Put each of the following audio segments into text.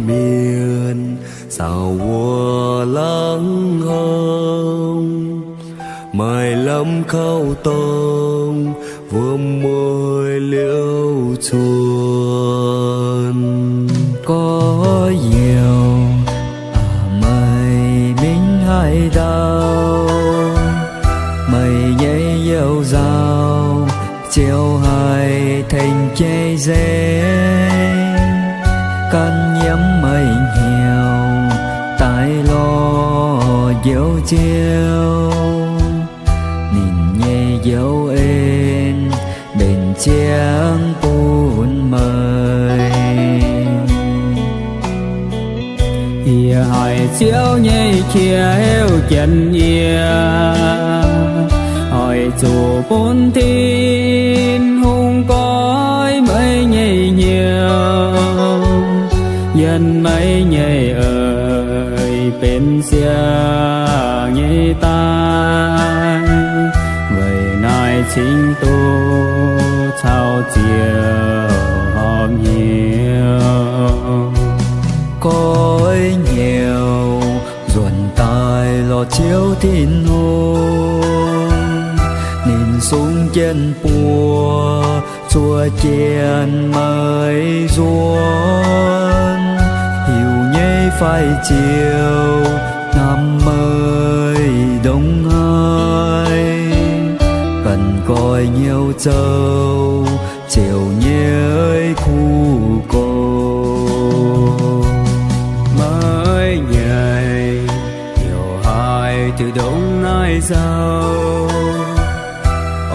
Mienh saauc wuov laangz hong, maaih lamh kauv dorngh wuom mueiz liouh cuonx. Gorx-youz, meih mingh haaix ndau? Meih nyei you nzauh ziouc haih tengx jai nzengc. Gan nyiemv meih hnyouv daaih lorz njoux Ziouv, ninh nyei njoux en mbenc ziangx bun meih. Yie haiz Ziouv nyei qiex heuc jienv yie, oix zuqc bun Tin-Hungh goiv meih nyei hnyouv, yiem meih nyei eix benx siang nyei daaih. Weic naaiv cingx duqv caux Ziouv horpc hnyouv. Goiv hnyouv nzuonx daaih lorz Ziouv Tin-Hungh, ninh sung jienv buoz zuov jienv meih nzuonx. Hiuv nyei fai ziouc hnamv meih ndongc haaix, ganh goiv hnyouv zoux Ziouv nyei kuv gox. Meih nyei hnyouv haiz diuc ndongc naaiv nzauh,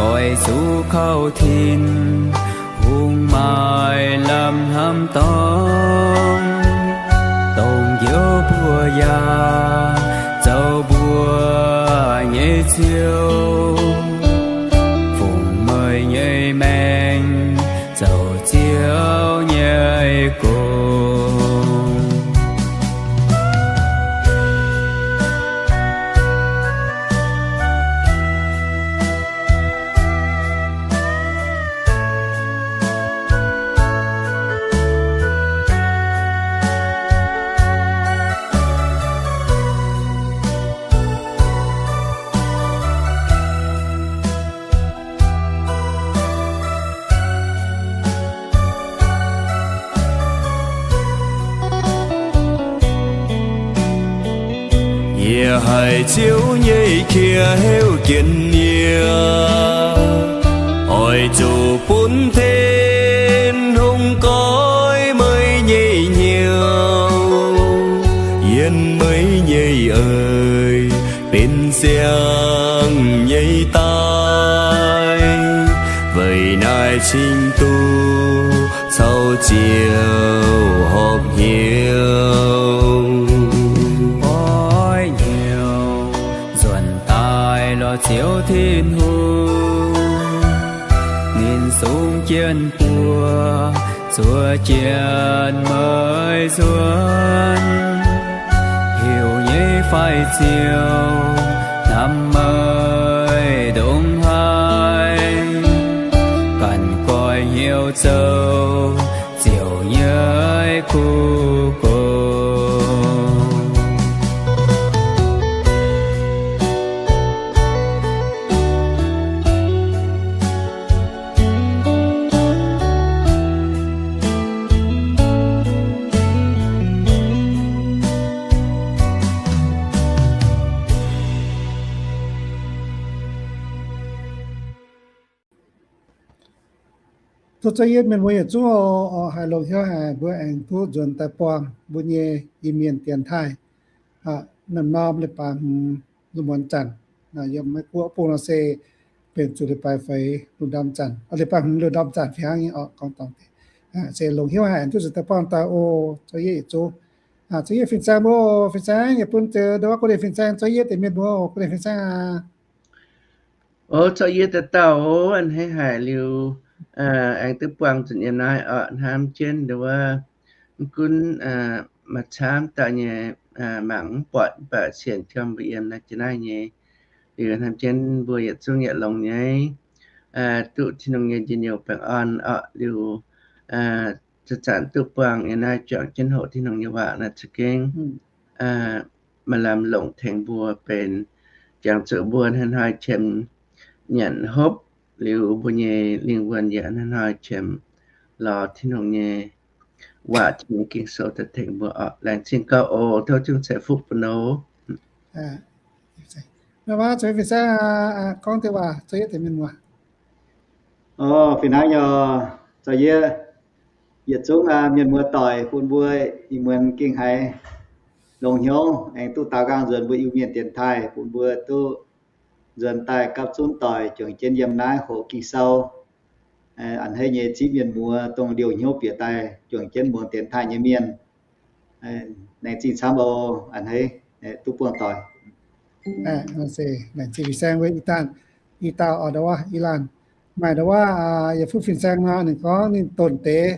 oix zuqc kaux Tin-Hungh maaih lamh hnamv dorngh, dongh njoux mbuo yaac zoux mbuo nyei Ziouv, fungx meih nyei maengc zoux Ziouv nyei gong. Yie haiz Ziouv nyei qiex heuc jienv yie, oix zuqc bun Tin-Hungh goiv meih nyei hnyouv, yiem meih nyei eix benx siang nyei daaih. Weic naaiv cingx duqv caux Ziouv horpc hnyouv. Goiv hnyouv nzuonx daaih lorz Ziouv Tin-Hungh, ninh sung jienv buoz zuov jienv meih nzuonx. Hiuv nyei fai ziouc hnamv meih ndongc haaix, ganh goiv hnyouv zoux Ziouv nyei kuv gox. Tov Ziouv Yesu mienh mbuo yietc zungv oc, haih longx hnyouv haic mbuo aengx duqv nzuonx daaih buangh mbuo nyei Iu-Mienh dienx taaih. Norm-norm leiz-baaix hmz lungh muonz zanc, yiem Meiv Guoqv bung nor se benx zuqc leiz-baaix feix lungh ndorm zanc, leiz-baaix hmz lungh ndorm zanc fih hnangv nyei oc. Gorngv dongh deix se longx hnyouv haic duqv nzuonx daaih buangh daaih oc. Zoux yie yietc zungv, zoux yie fin-saeng mbuo, fin-saeng yietc bun zoux ndau wuov gong-deic fin-saeng, zoux yie deix mienh mbuo gong-deic fin-saeng aac. O, zoux yie dauh dauh oc, a'hneiv haic liuz, aengx duqv buangh nzunc yiem naaiv oc. Hnamv jienv ndau wuov, mv gunv maaih camv dauh nyei mangc mv buatc, mv baac sienx thiam mbuo yiem naaiv jiex naaiv nyei. Liuz hnamv jienv mbuo yietc zungv yietc longx nyei, duqv Tin-Hungh nyei njien-youh baengh orn oc. Liuz zanc-zanc duqv buangh yiem naaiv juangc jienv hoqc Tin-Hungh nyei waac naaiv za'gengh maaih lamh longc tengx mbuo benx jangx zuqc mbuo hnoi-hnoi qiemx nyanc hopv liuz mbuo nyei lingh wuonh yaac hnoi-hnoi qiemx lorz Tin-Hungh nyei waac, Tin-Hungh Ging-Sou daaih tengx mbuo oc. Laengz zingh gauh oc. Tov Ziouv ceix fuqv bun oc. Naaiv waac zuqc fin-saeng gorngv deix waac zoux yietv deix mienh muoz. Fih hnangv nor, zoux yietv, yietc zungv mienh muoz doic bun mbuo ih muonz gengh haiz longx hnyouv aengx duqv daaux nqaang nzuonx mbuo Iu-Mienh dienx taaih, bun mbuo duqv nzuonx daaih gapv zunv doic juangc jienv yiem naaiv hoqc Ging-Sou. A'hneiv nyei zipv mienh muoz dongh liouh hnyouv bieqc daaih juangc jienv muangx dienx taaih nyei mienh, laengz zingh camv oc. A'hneiv duqv buangh doic. Laengz zingh fin-saeng wuov i dauh, i dauh oc, ndau wuov i laanh. Maaih ndau wuov yietc fuqv fin-saeng nor, ninh gorngv ninh donc deix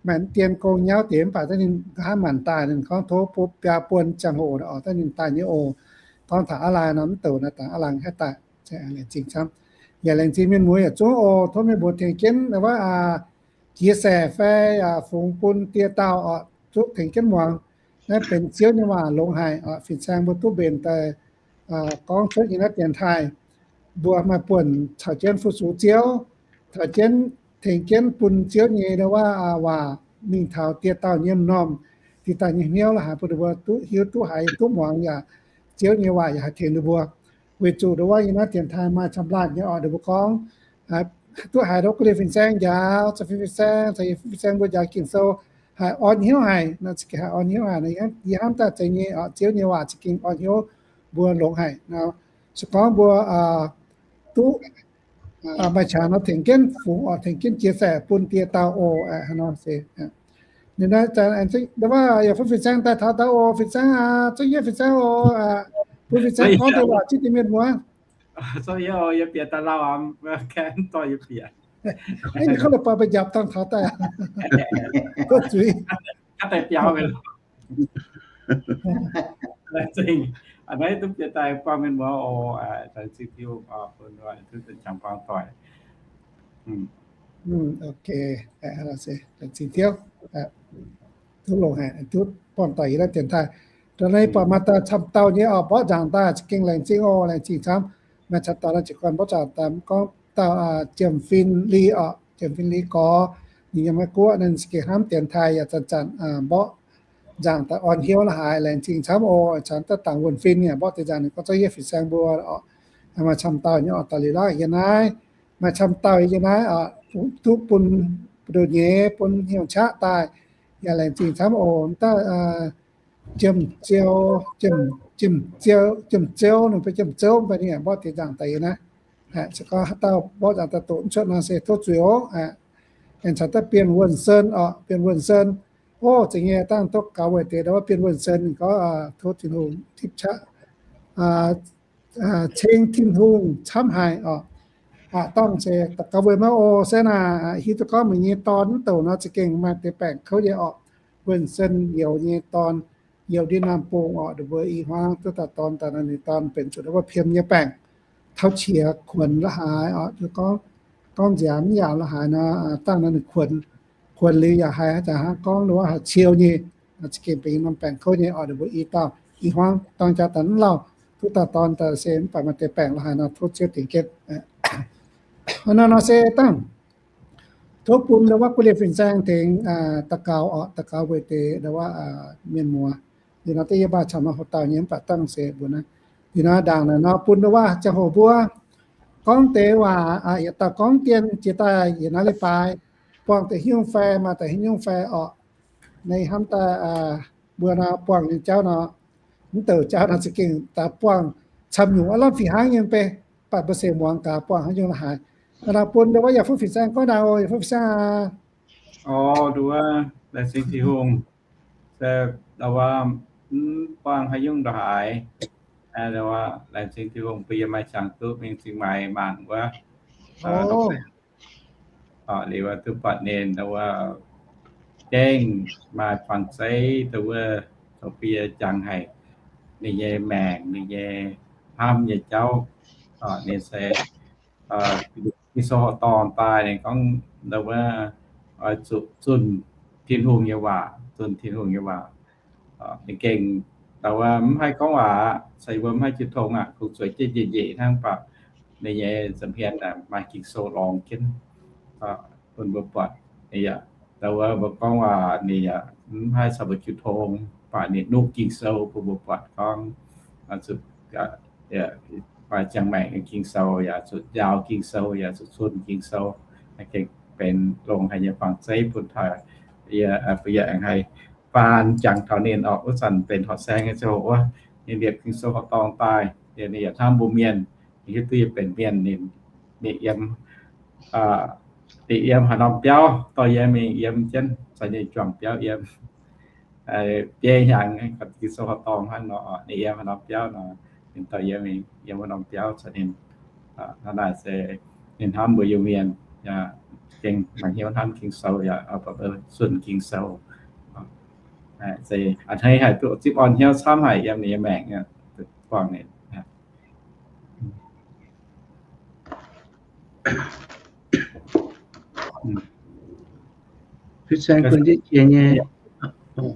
maaih dien gong nyauv deix mv baac daaih ninh nqa'haav maanc daaih, ninh gorngv tov biaa buon ziangh hoc oc, daaih ninh daaih nyei oc. Gorngv taux aav laai nor mv douc naaiv dangx aav laai haih daaih. Laengz zingh camv. Yaac laengz zingh mienh muoz yietc zungv oc. Tov mienh muoz tengx jienv wuov jiex saec fai fungx bun die dauh oc, zuqv tengx jienv muangx. Naaiv benx Ziouv nyei waac longx haic oc. Fin-saeng mbuo duqv mbenc daaih gorngv cuotv nyei naaiv dienx taaih, mbuo maaih buonc caux jienv fu-sux Ziouv, caux jienv tengx jienv bun Ziouv nyei ndau wuov waac mingh taux die dauh nyei m'normh, die dauh nyei hnyouv la'haaix bun ninh mbuo duqv hiuv duqv haiz duqv muangx yaac Ziouv nyei waac yaac haih tengx ninh mbuo. Weic zuqc ndau wuov yiem naaiv dienx taaih maaih camv laanh nyei oc, ninh mbuo gorngv duqv haiz ndau guv liuz fin-saeng njaaux, caux fin-saeng, caux fin-saeng mbuo njaaux Ging-Sou, haih orn hnyouv haic, haih orn hnyouv haic, yie hnamv daaih zeiz nyei oc, Ziouv nyei waac za'gengh orn hnyouv mbuo longx haic. Se gorngv mbuo duqv maaih qangx nor tengx jienv fungx oc, tengx jienv jiex saec bun die dauh oc. Hnangv nor se. Ninh naaiv zanc, ndau wuov yaac bun fin-saeng daaih taux daaih oc. Fin-saeng aac, zungv yie fin-saeng oc, bun fin-saeng gorngv deix waac zipv deix mienh muoz. Yie bieqc daaih lauh aqv, dorh yie bieqc. Ninh gorngv la'buatc mbuo njaapc dangh taux daaih. Zuiz. A'hneiv duqv bieqc daaih buangh mienh muoz oc. Laengz zingh Tin-Hungh bun duqv qangx buangh doic. Ok, laengz zingh Ziouv. Duqv longx haic, duqv buangh doic yiem naaiv dienx taaih. Dongh naaiv buatc maaih dauh camv dauh nyei oc, mborqv nzaangc daaih za'gengh laengz zingh oc, laengz zingh camv. Maaih camv dauh naaiv jiez gorn mborqv nzaangc daaih, mv gorngv dauh Jiem Fin Li oc, Jiem Fin Li gorx, ninh yiem Meiv Guoqv, ninh za'gengh hnamv dienx taaih yaac zanc-zanc mborqv nzaangc daaih orn hnyouv la'haaix, laengz zingh camv oc. Camv daaih dangc wuonh fin yaac mborqv deix nzaangc, ninh gorngv zorqv yie fin-saeng mbuo oc. Maaih camv dauh nyei oc, daaih liuz laav yiem naaiv, maaih camv dauh yiem naaiv oc, duqv bun nduqc nyeiz bun hnyouv qaqv daaih, yaac laengz zingh camv oc. Daaih Jiem Ziou, Jiem Ziou, Jiem Ziou, ninh mbuo Jiem Ziou mv baac ninh yaac mborqv deix nzaangc daaih yiem naaiv. Se gorngv haaix dauh mborqv nzaangc daaih doqc mv cuotv nor se tov zuiz oc. Aengx caux daaih Bienh Wuonh Sen oc, Bienh Wuonh Sen. Ov, zeiz nyei, dangh tov gaux weic deix ndau wuov Bienh Wuonh Sen ninh gorngv tov Tin-Hungh tipv qaqv, ceng Tin-Hungh camv haic oc. Dangh se daux gaux weic maiv oc, se naaic hiuv duqv gorngv meih nyei dorn mv douc nor za'gengh maaih deix baengc kouv nyei oc. Wuonh Sen youz nyei dorn, youz ndiev naamh bung oc, ninh mbuo i hmuangv duqv dauh dorn daaih nor, ninh dorn benx zuqc ndau wuov piem nyei baengc, tauv qiex kuonx la'haaix oc, gorngv, gorngv nziaaux mv yaauc la'haaix nor, dangh nor ninh kuonx, kuonx liuz yaac haiz haaix zanc hnangv gorngv ndau wuov haih ciou nyei, za'gengh benx norm baengc kouv nyei oc. Ninh mbuo i dauh i hmuangv dorng jaa daaih mv lauh, duqv dauh dorn daaih se mv baac maaih deix baengc la'haaix nor tov Ziouv dingc jienv. Hnangv naaiv nor se dangh tov bun ndau wuov guv liuz fin-saeng tengx daux gaux oc, daux gaux weic deix ndau wuov mienh muoz. Liuz nor deix yie maaih camv nor hoc dauh nyei mv baac dangh se mbuo naaiv. Liuz nor ndaangc naaic nor bun ndau wuov ziangh hoc mbuo gorngv deix waac yietc dauh gorngv dien jiex daaih yietc naaiv leiz-baaix, buangh deix haaix nyungc fai maaih deix haaix nyungc fai oc. Naaiv hnamv daaih mbuo nor buangh nyei jauv nor, mv douc jauv nor za'gengh daaih buangh camv nyungc aav lamh fih hnangv nyei mv bei, baac mbuo se muangx gaax buangh haaix nyungc la'haaix. Nor bun ndau wuov yaac fuqv fin-saeng gorngv ndaangc oc, yaac fuqv fin-saeng aac. Oc, ndau wuov laengz zingh Tin-Hungh. Se ndau wuov mv buangh haaix nyungc ndau haaix, ndau wuov laengz zingh Tin-Hungh bun yie maaih qangx duqv mingh cingx maaiz mangc wuov liuz duqv buatc ninh ndau wuov gengh maaih fangx zeiv ndau wuov zoux bun yie jangx haic ninh nyei maengc, ninh nyei hnamv nyei jauv. Ninh se Ging-Sou dorh daaih ninh gorngv ndau wuov oix zuqc zunh Tin-Hungh nyei waac, zunh Tin-Hungh nyei waac. Ninh gengh, da'wuov mv haih gorngv waac, se mbuo mv haih jiu tong aqv, kungx zueiz jienv njiec njiec hnangv, mv baac ninh nyei nza'hmien maaih Ging-Sou lorngx jienv bun mbuo buatc. Da'wuov mbuo gorngv waac ninh yaac mv haih caux mbuo jiu tong, mv baac ninh nuqv Ging-Sou bun mbuo buatc gorngv, zuqc maaih ziangh maengc nyei Ging-Sou, yaac zuqc njaaux Ging-Sou, yaac zuqc zunh Ging-Sou, gengh benx longx haic nyei fangx zeiv bun taux yie, bun yie aengx haih faan jangx taux ninh orqc. Wuov zanc benx horqc saeng nyei ziangh hoc wuov, ninh liepc Ging-Sou horqc dorngh daaih, ninh yaac hnamv mbuo mienh, ninh hiuv duqv yie benx mienh, ninh, ninh yiem, ninh yiem haaix norm biauv dorh yie mingh yiem jienv, caux ninh juangc biauv yiem biei hnyangx, Ging-Sou horqc dorngh hnangv nor, ninh yiem haaix norm biauv nor, ninh dorh yie mingh yiem wuov norm biauv caux ninh. Hnangv naaic se ninh hnamv mbuo Iu-Mienh, gengh mangc hnyouv hnamv Ging-Sou yaac zunh Ging-Sou. Se a'hneiv haic duqv zipv orn hnyouv camv haic yiem ninh nyei maengc buangh ninh.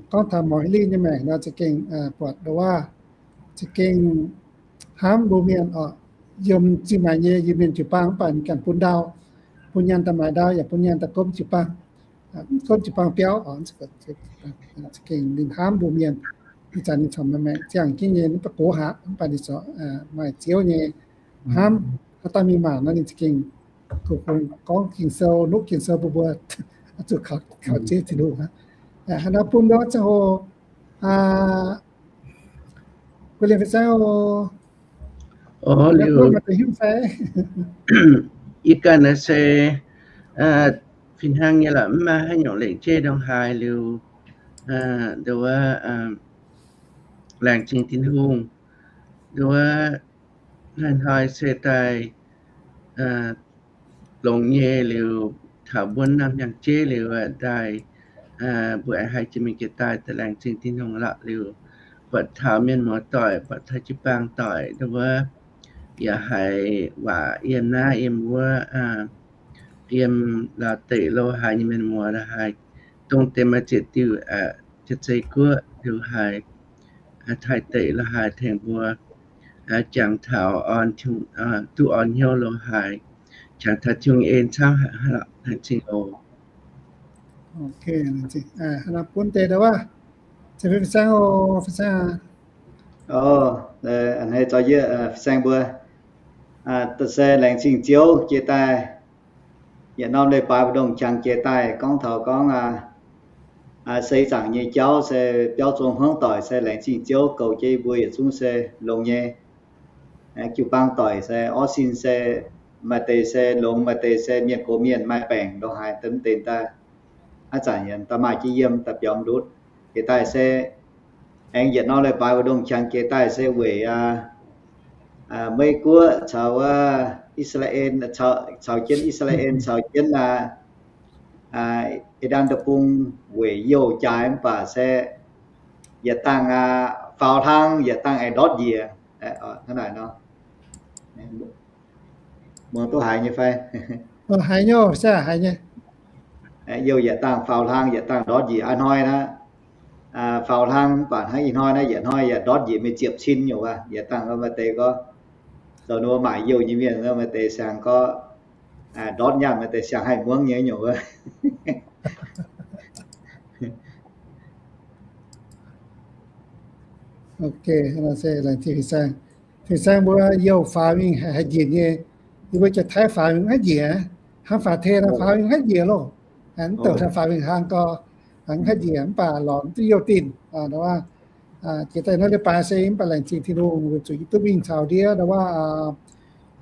Gorngv taux Morley nyei maengc nor, za'gengh buatc ndau waac, za'gengh hnamv mbuo mienh oc. Yiem zingh maaic nyei Iu-Mienh jiu-baang mv baac ninh ganh bun ndau, bun nyaanh daaih maaic ndau, yaac bun nyaanh daaih gomv jiu-baang, gomv jiu-baang biauv oc. Za'gengh ninh hnamv mbuo mienh. Ih zanc ninh corc maengc ziangh jienv nyei, ninh mv baac gox haic, mv baac ninh corc maaih Ziouv nyei hnamv. Haaix dauh mingh maanc nor ninh za'gengh gorngv Ging-Sou, nuqv Ging-Sou bun mbuo zuqc kaux jienv Tin-Hungh. Hnangv nor bun mbuo ziangh hoc, Guv Lienh Fih Saeng oc. Liuz maaih deix hiuv fai? Yie ganh naaiv se fih hnangv nyei lorqc, mv maaih haaix nyungc lengc jeiv ndongc haaix liuz, nduov, laengz zingh Tin-Hungh, nduov, hnoi-hnoi se daaih longx nyei liuz, taux mbuo norm hnyangx-jeiv liuz daaih, mbuo aengx haih jiex mingh jiex daaih daaih laengz zingh Tin-Hungh lorqc. Liuz buatc taux mienh muoz doic, buatc taux jiu-baang doic, nduov, yaac haiz waac yiem naaiv yiem wuov, yiem Laauv deic lo haaix nyei mienh muoz lo haaix, dongh deix maaih ziex diuh, ziex zei guoqv lo haaix, Taiv deic lo haaix tengx mbuo jangx taux duqv orn hnyouv lo haaix, jangx taux Tin-Hungh en camv haic, laengz zingh oc. Bun deix ndau wuov, Fih Saeng oc, Fih Saeng. A'hneiv zaux yie, Fih Saeng mbuo, se laengz zingh Ziouv jiex daaih, yietc norm leiz-baaix mbu'ndongx qangx jiex daaih gorngv taux gorngv se ih zanc nyei jauv se biauv zong hmuangv doic se laengz zingh Ziouv goux jienv yie mbuo yietc zungv se longx nyei. Jiu-baang doic se orv sin se maaih deix se longx, maaih deix se mienh gox mienh maaih baengc lo haaix deix daaih, ih zanc daaih maaih jienv yiem daaih biaux ndutv jiex daaih se aengx yietc norm leiz-baaix mbu'ndongx qangx jiex daaih se weic Meiv Guoqv caux I^saa^laa^en, caux jienv I^saa^laa^en caux jienv Iran deic-bung weic youh jaaix mv baac se yietc dangh faaux hlang, yietc dangh aengx ndortv njiec. Hnangv naaic nor, muangx duqv haiz nyei fai? Haiz nyei, se haiz nyei. Youh yietc dangh faaux hlang, yietc dangh ndortv njiec. A'hnoi naaiv faaux hlang mv baac hnangv ih hnoi naaiv yietc hnoi yaac ndortv njiec mingh ziepc cin nyungc wuov. Yietc dangh maaih deix gorngv zoux ninh mbuo maaic youh nyei mienh, maaih deix siang gorngv ndortv nyaanh, maaih deix siang haih muangv nyei nyungc wuov. Ok, se laengz zingh Fih Saeng. Fih Saeng mbuo youh faaux mingh haih njiec nyei, yie mbuo Janx-Taiv faaux mingh mv haih njiec, hnangv faaux tei nor faaux mingh mv haih njiec loh. Mv douc faaux mingh hlang gau, mv haih njiec mv baac lorz duqv youh dinh. Jiex daaih naaiv leiz-baaix se mv baac laengz zingh Tin-Hungh weic zuqc yie duqv mingh caux ndiev ndau wuov,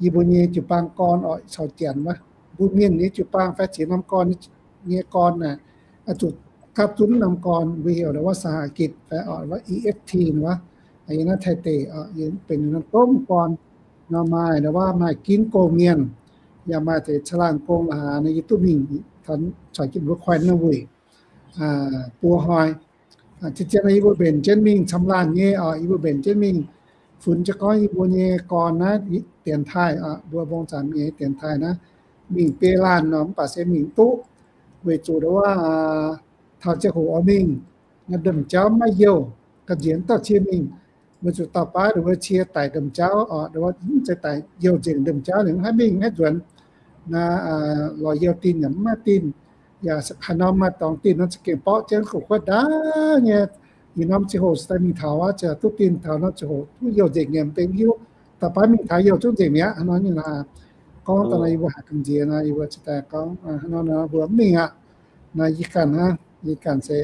yie mbuo nyei jiu-baang gorn oix caux Janx wuov, mbuo Mienh nyei jiu-baang fai ziex norm gorn nyei gorn naaic, zuqc gapv zunv norm gorn mbuo heuc ndau wuov สหกิจ fai oix wuov อีเอฟที wuov. Yie naaiv Taiv deic, yie benx ninh norm domh gorn nor maaih ndau wuov maaih ginv gouh mienh, yaac maaih deix caangh laangh gong la'haaix nor yie duqv mingh caux jienv mbuo koi naaiv wuic buo hnoi. Zien-zien yie mbuo mbenc jienv mingh camv laanh nyei oc, yie mbuo mbenc jienv mingh funx jienv gorngv yie mbuo nyei gorn naaiv dienx taaih, mbuo mbong zanc mingh dienx taaih naaiv, mingh biei laanh nor mv baac se mingh duqv, weic zuqc ndau wuov taux ziangh hoc oix mingh, ndom jauv maiv youh, ga'nziex dauh cie mingh, weic zuqc dauh baav ninh mbuo cie daic ndom jauv oc, ninh mbuo mv zeiz daic youh nzengc ndom jauv, ninh mv haih mingh, mv haih nzuonx. Naaiv lorz youh dinh yaac mv maaih dinh, yaac haaix norm maaih dorngx dinh nor za'gengh borqv jienv gu'kuotv ndaauv nyei. Ih norm ziangh hoc se daaih mingh taux aqv, ziouc duqv dinh taux nor ziangh hoc duqv youh nzengc nyei, mv deix hiuv. Dauh baav mingh taux youh zungv nzengc mi'aqv. Hnangv nor nyei laaix gorngv daaih nor, yie mbuo haiz ga'nziex nor, yie mbuo ziouc daaih gorngv hnangv nor nor mbuo mv mingh aqv. Nor yie ganh hnangv, yie ganh se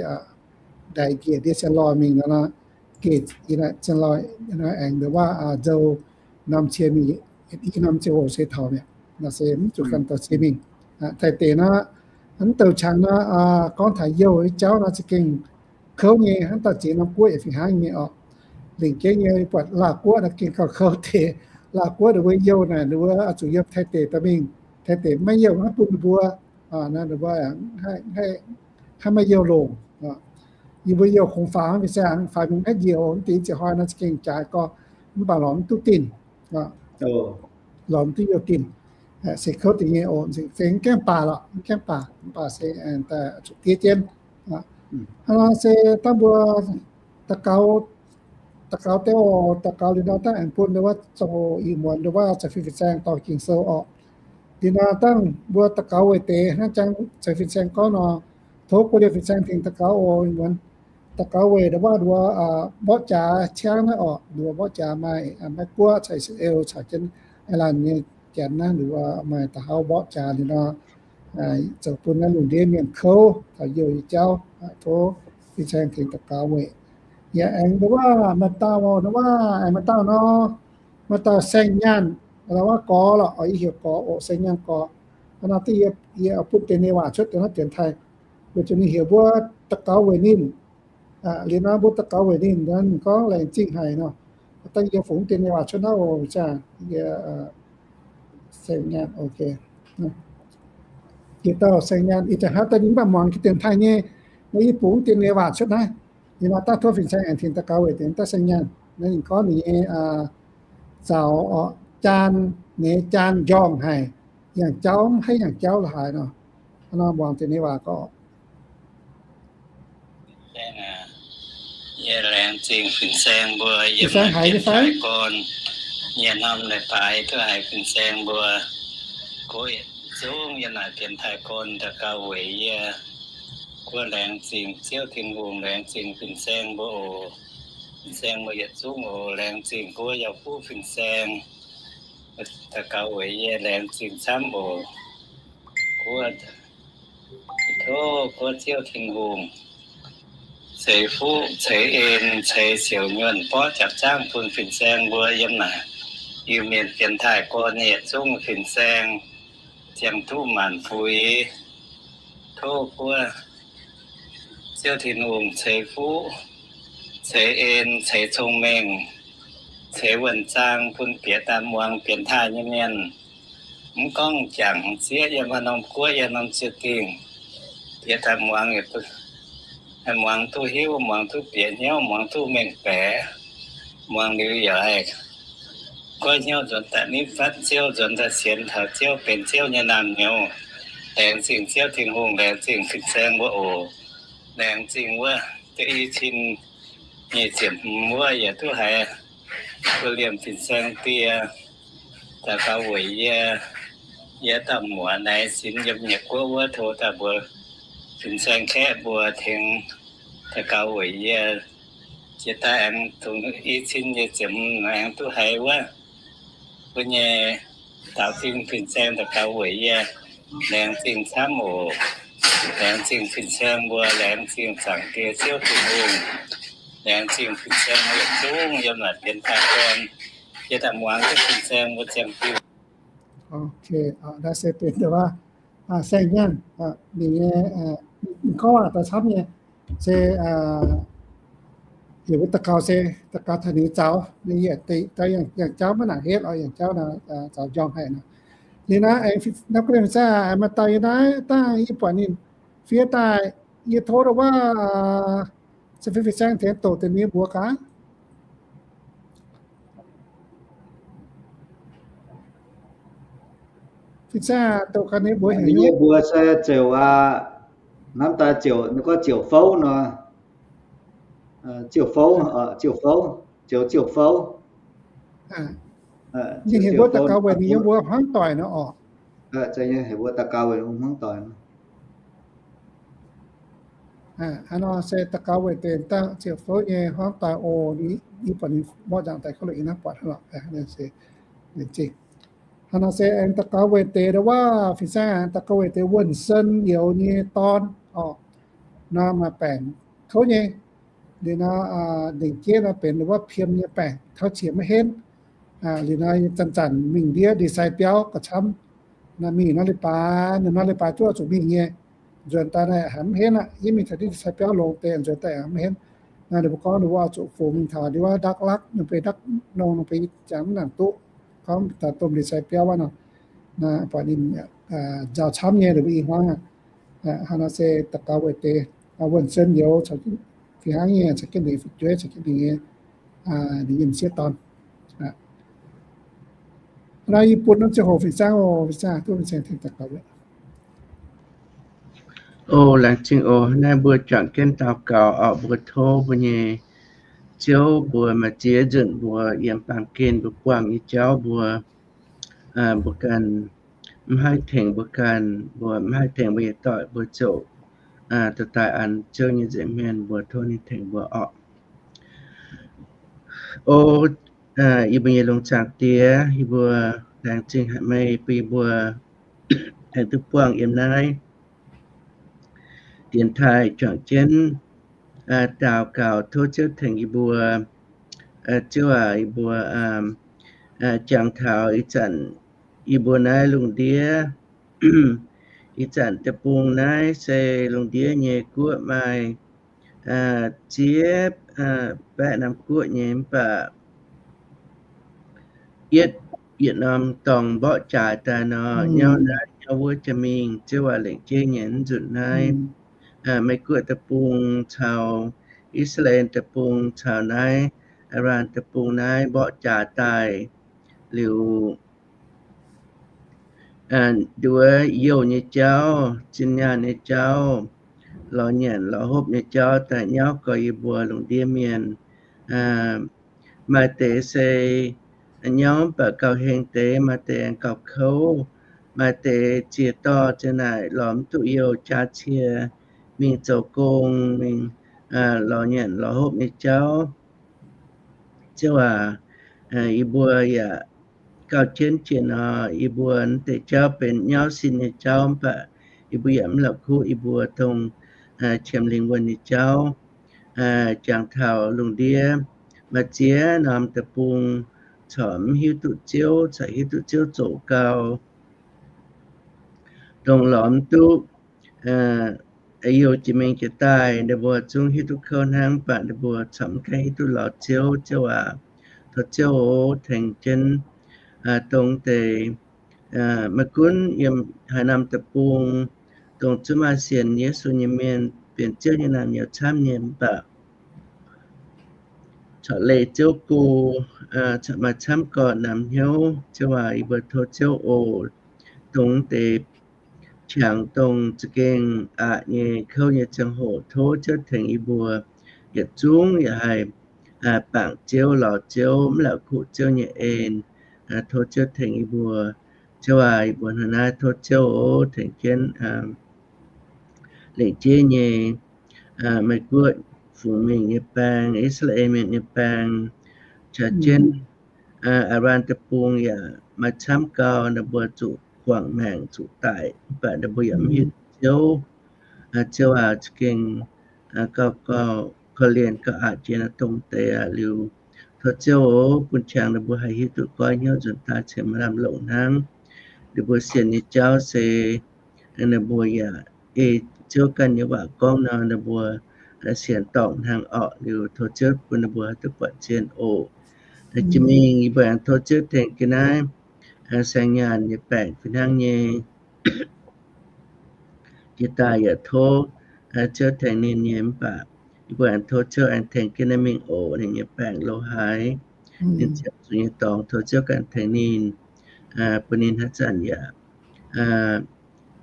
ndaix njiec ndiev cien lorh mingh nor, geh cien lorh aengx ndongc wuov nzou norm cie mingh, i norm ziangh hoc se taux mi'aqv. Nor se mv zuqc ganh dorh cie mingh. Taaih deix nor, mv douc qangx nor, gorngv taux youh jauv nor za'gengh kouv nyei, hnangv dauh ziex norm guoqv yaac fih hnangv nyei oc. Lingc jeiv nyei buatc Laauh guoqv nor gengh gauh kouv deix. Laauh guoqv ninh mbuo youh naaic, ninh mbuo zuqc yiem Taiv deic dorh mingh. Taiv deic maiv youh hnangv bun ninh mbuo, ninh mbuo hnangv maiv youh longc. Yie mbuo youh kungx faaux hnangv fin-saeng, faaux mingh haiv njiec oc. Mv dingc ziepc hnoi nor za'gengh jaaix gorx, mv baac lorz mv duqv dinh, lorz mv duqv youh dinh. Se kouv deix nyei oc. Za'gengh mv gaengh baac lorqc, mv gaengh baac, mv baac se daaih zuqc diev jienv. Hnangv nor se dangh mbuo daux gaux, daux gaux deix oc, daux gaux liuz nor dangh aengx bun ndongc wuov zoux ih muonz ndongc wuov caux fin-saeng dorh Ging-Sou oc. Liuz nor dangh mbuo daux gaux weic deix hnangv jangx caux fin-saeng gorngv nor, tov guoqv liuz fin-saeng tengx daux gaux oc. Ih muonz daux gaux weic ndongc wuov mborqv jaax ciangv naaiv oc, ndongc wuov mborqv jaax maaih Meiv Guoqv caux I^saa^laa^en caux jienv Iran nyei janx naaiv, ndongc wuov maaih da'hauv mborqv jaax liuz nor, zoux bun naaiv lungh ndiev mienh kouv taux youh nyei jauv. Tov fin-saeng tengx daux gaux weic. Yaac aengx ndongc wuov maaih dauh, ndongc wuov aengx maaih dauh nor, maaih dauh Saeng Nyaanh, ndongc wuov gorx lorqc, yie heuc gorx oc, Saeng Nyaanh gorx. Hnangv nor yie bun deix nyei waac cuotv dongh naaiv dienx taaih, weic zuqc ninh heuc mbuo daux gaux weic ninh. Liuz nor mbuo daux gaux weic ninh, ninh gorngv laengz zingh haic nor. Dangh yie fungx deix nyei waac cuotv naaiv oc, Saeng Nyaanh, ok. Yietc dauh Saeng Nyaanh, ih zanc hnangv daaih ninh mv baac muangx deix dienx taaih nyei, nor yie bungx deix nyei waac cuotv naaiv. Liuz nor daaih tov fin-saeng aengx tengx daux gaux weic deix daaih Saeng Nyaanh. Naaiv ninh gorngv ninh nyei zaux jaan, nyei jaan njorngh haic, yangh jauv mv haih yangh jauv la'haaix nor. Hnangv nor muangx deix nyei waac gorngv. Yie laengz zingh fin-saeng mbuo yiem naaiv dienx taaih gorn. Yie norm leiz-baaix duqv haiz fin-saeng mbuo goiv yietc zungv yiem naaic dienx taaih gorn daux gaux weic yie. Mbuo laengz zingh Ziouv Tin-Hungh, laengz zingh fin-saeng mbuo oc. Fin-saeng mbuo yietc zungv oc. Laengz zingh mbuo yaac buov fin-saeng daux gaux weic yie, laengz zingh camv oc. Tov guoqv Ziouv Tin-Hungh ceix fuqv ceix en ceix siouc nyuonh borqv jaax zaangv bun fin-saeng mbuo yiem naaic Iu-Mienh dienx taaih gorn yietc zungv fin-saeng ziangh duqv maanc fuix. Tov guoqv Ziouv Tin-Hungh ceix fuqv ceix en ceix cong-mengh ceix wuonh zaang bun bieqc daaih muangx dienx taaih nyei mienh. Mv gorngv jangc sieqv yiem haaix norm guoqv yiem norm ziouc dingh, bieqc daaih muangx, muangx duqv hiuv, muangx duqv bieqc hnyouv, muangx duqv mengh baeqc. Muangx liuz yaac haih goiv hnyouv nzuonx daaih nitv fatv Ziouv, nzuonx daaih sienx taux Ziouv, benx Ziouv nyei naamh nyouz. Laengz zingh Ziouv Tin-Hungh, laengz zingh fin-saeng mbuo oc. Laengz zingh wuov deix i cin nyei ziepc hmz wuov yaac duqv haiz mbuo liemh fin-saeng die daux gaux weic yie. Yie dauh muoc naaiv sinx yiem Nyiec Guoqv wuov, tov daaih mbuox fin-saeng kaeqv mbuo tengx daux gaux weic yie. Jiex daaih aengx dongh i cin nyei ziepc hmz aengx duqv haiz wuov mbuo nyei daaux zingh fin-saeng daux gaux weic yie. Laengz zingh camv oc. Laengz zingh fin-saeng mbuo, laengz zingh Zaangc Diex Ziouv Tin-Hungh, laengz zingh fin-saeng mbuo yietc zungv yiem naaic dienx taaih gorn. Yie daaih muangx duqv fin-saeng mbuo ziangh diuh. Ok, naaiv se benx dongh wuov Saeng Nyaanh, ninh nyei, ninh gorngv waac daaih camv nyei, se yie mbuo daux gaux se daux gaux taux ninh zaux, ninh yietc deix yangh jauv maiv nangc hetv oc, yangh jauv nor zaux njorngh haic nor. Liuz naaiv aengx naaiv guv liemh saah, maaih dauh yie naaiv dangh yie buatc ninh fiev daaih, yie tov dongh wuov se fiev fin-saeng tengx doqc deix mienh mbuox gaax. Fin-saeng doqc gaax ninh mbuox heuc nyei. Yie mbuox se ziouc aac, Hnamv daaih ziouc, ninh gorngv ziouc fouv nor, ziouc fouv, ziouc fouv, ziouc, ziouc fouv. Ninh heuc mbuo daux gaux weic ninh yiem mbuo hmuangv doic nor oc. Heuc mbuo daux gaux weic hmuangv doic. Hnangv nor se daux gaux weic deix dangh ziouc fouv nyei hmuangv doic oc. Yie buatc ninh mborqv nzangc daaih kouv longx, yie naaiv buatc hnangv lorqc. Hnangv nor se aengx daux gaux weic deix ndau wuov fih saengv aengx daux gaux weic deix wuonh sen youz nyei dorn oc. Nor maaih baengc kouv nyei. Liuz nor, lengc jeiv nor benx ndau wuov piem nyei baengc tauv qiex maiv henv. Liuz nor zanc-zanc mingh ndiev ndie-sai biauv gauh camv. Naaiv mingh nor leiz-baaix, nor leiz-baaix duqv oix zuqc mingh nyei. Nzuonx daaih naaiv haiz mv henv aqv. Yie mingh taux ndiev ndie-sai biauv longx deix, nzuonx daaih haiz mv henv. Naaiv ninh mbuo gorngv ninh mbuo oix zuqc fungx mingh taux ndiev wuov Dak Lak, ninh mbuo Dak Nong, ninh mbuo jangx mv nangc duqv. Gorngv taux domh ndie-sai biauv wuov nor, buatc ninh nzauh camv nyei, ninh mbuo i hmuangv aqv. Hnangv nor se daux gaux weic deix wuonh sen youz, fih hnangv nyei caux jienv ninh fu'jueiv, caux jienv ninh nyei, ninh nyei m'sieqv dorn. Hnangv nor yie bun norm ziangh hoc fih zaangv oc, fih zaangv duqv mingh saeng tengx daux gaux. O laengz zingh oc. Naaiv mbuo juangc jienv daux gaux oc. Mbuo tov mbuo nyei Ziouv, mbuo maaih ziex nzunc mbuo yiem baamh gen mbuo buangh nyei jauv mbuo, mbuo ganh mv haih tengx mbuo ganh, mbuo mv haih tengx mbuo nyei doic, mbuo ziouc dorh daaih an Ziouv nyei nza'hmien mbuo, tov ninh tengx mbuo oc. O yie mbuo nyei lungh zaangc Diex, yie mbuo laengz zingh haic meih bun yie mbuo aengx duqv buangh yiem naaiv dienx taaih juangc jienv daux gaux tov Ziouv tengx yie mbuo. Ziouv aac, yie mbuo jangx taux ih zanc yie mbuo naaiv lungh ndiev, ih zanc deic-bung naaiv se lungh ndiev nyei guoqv maaih ziex baeqv norm guoqv nyei, mv baac yietv yietc norm dorngx mborqv jaaix daaih nor, nyauv naaiv nyauv wuov jiex mingh. Ziouv aac, lengc jeiv nyei nzunc naaiv Meiv-Guoqv deic-bung caux I^saa^laa^en deic-bung caux naaiv Iran deic-bung naaiv mborqv jaaix daaih liuz, nduov youh nyei jauv, zinh nyaanh nyei jauv, lorz nyanc lorz hopv nyei jauv daaih nyauv gorx yie mbuo lungh ndiev mienh. Maaih deix se nyauv mv baac gauh heng deix, maaih deix aengx gauh kouv, maaih deix ziex dorh ziex naaic lorz mv duqv youh, jaa cie mingh zoux gong, mingh lorz nyanc lorz hopv nyei jauv. Ziouv aac, yie mbuo yaac gauh jienv jiex nor, yie mbuo deix jauv benx nyauv sin nyei jauv, mv baac yie mbuo yaac mv la'kuqv yie mbuo dongh qiemx lingh wuonh nyei jauv. Jangx taux lungh ndiev maaih ziex norm deic-bung corc mv hiuv duqv Ziouv, corc hiuv duqv Ziouv zoqc gau, dongh lorz mv duqv youh jiex mingh jiex daaih, ninh mbuo zungv hiuv duqv kouv hnangv, mv baac ninh mbuo corc mv gaengh hiuv duqv lorz Ziouv. Ziouv aac, tov Ziouv tengx jienv dongh deix maiv gunv yiem haaix norm deic-bung, dongh zungv maaih sienx Yesu nyei mienh, benx Ziouv nyei naamh nyouz camv nyei, mv baac corc leih Ziouv go, corc maaih camv gorn naamh hnyouv. Ziouv aac, yie mbuo tov Ziouv oc. Dongh deix qangx dongh za'gengh aqc nyei kouv nyei ziangh hoc, tov Ziouv tengx yie mbuo yietc zungv yaac haih bangc Ziouv, lorz Ziouv, mv la'kuqv Ziouv nyei en. Tov Ziouv tengx yie mbuo. Ziouv aac, yie mbuo hnangv naaiv tov Ziouv oc tengx jienv lengc jeiv nyei Meiv-Guoqv fungx mingh nyei baeng, I^saa^laa^en Mienh nyei baeng, caux jienv Iran deic-bung yaac maaih camv gau, ninh mbuo zuqc guangc maengc zuqc daic, mv baac ninh mbuo yaac mv hiuv Ziouv. Ziouv aac, za'gengh gauh, gauh korv-lienh gauh aqc jiex dongh deix aqv. Liuz tov Ziouv oc bun qangx ninh mbuo haih hiuv duqv goiv hnyouv nzuonx daaih cingx maaih lamh longc hnangv. Ninh mbuo sienx nyei jauv se ninh mbuo yaac ei Ziouv ganh nyei waac gorngv nor, ninh mbuo sienx dorngc hnangv orqc. Liuz tov Ziouv bun ninh mbuo haih duqv buatc zien oc. Jiex mingh yie mbuo aengx tov Ziouv tengx jienv naaiv saeng nyaanh nyei baengc fih hnangv nyei. Jiex daaih yaac tov Ziouv tengx ninh nyei, mv baac yie mbuo aengx tov Ziouv aengx tengx jienv naaiv mingh oc. Ninh nyei baengc lo haaix, ninh ziepc zuqc nyei dorngx, tov Ziouv ganh tengx ninh, bun ninh haaix zanc yaac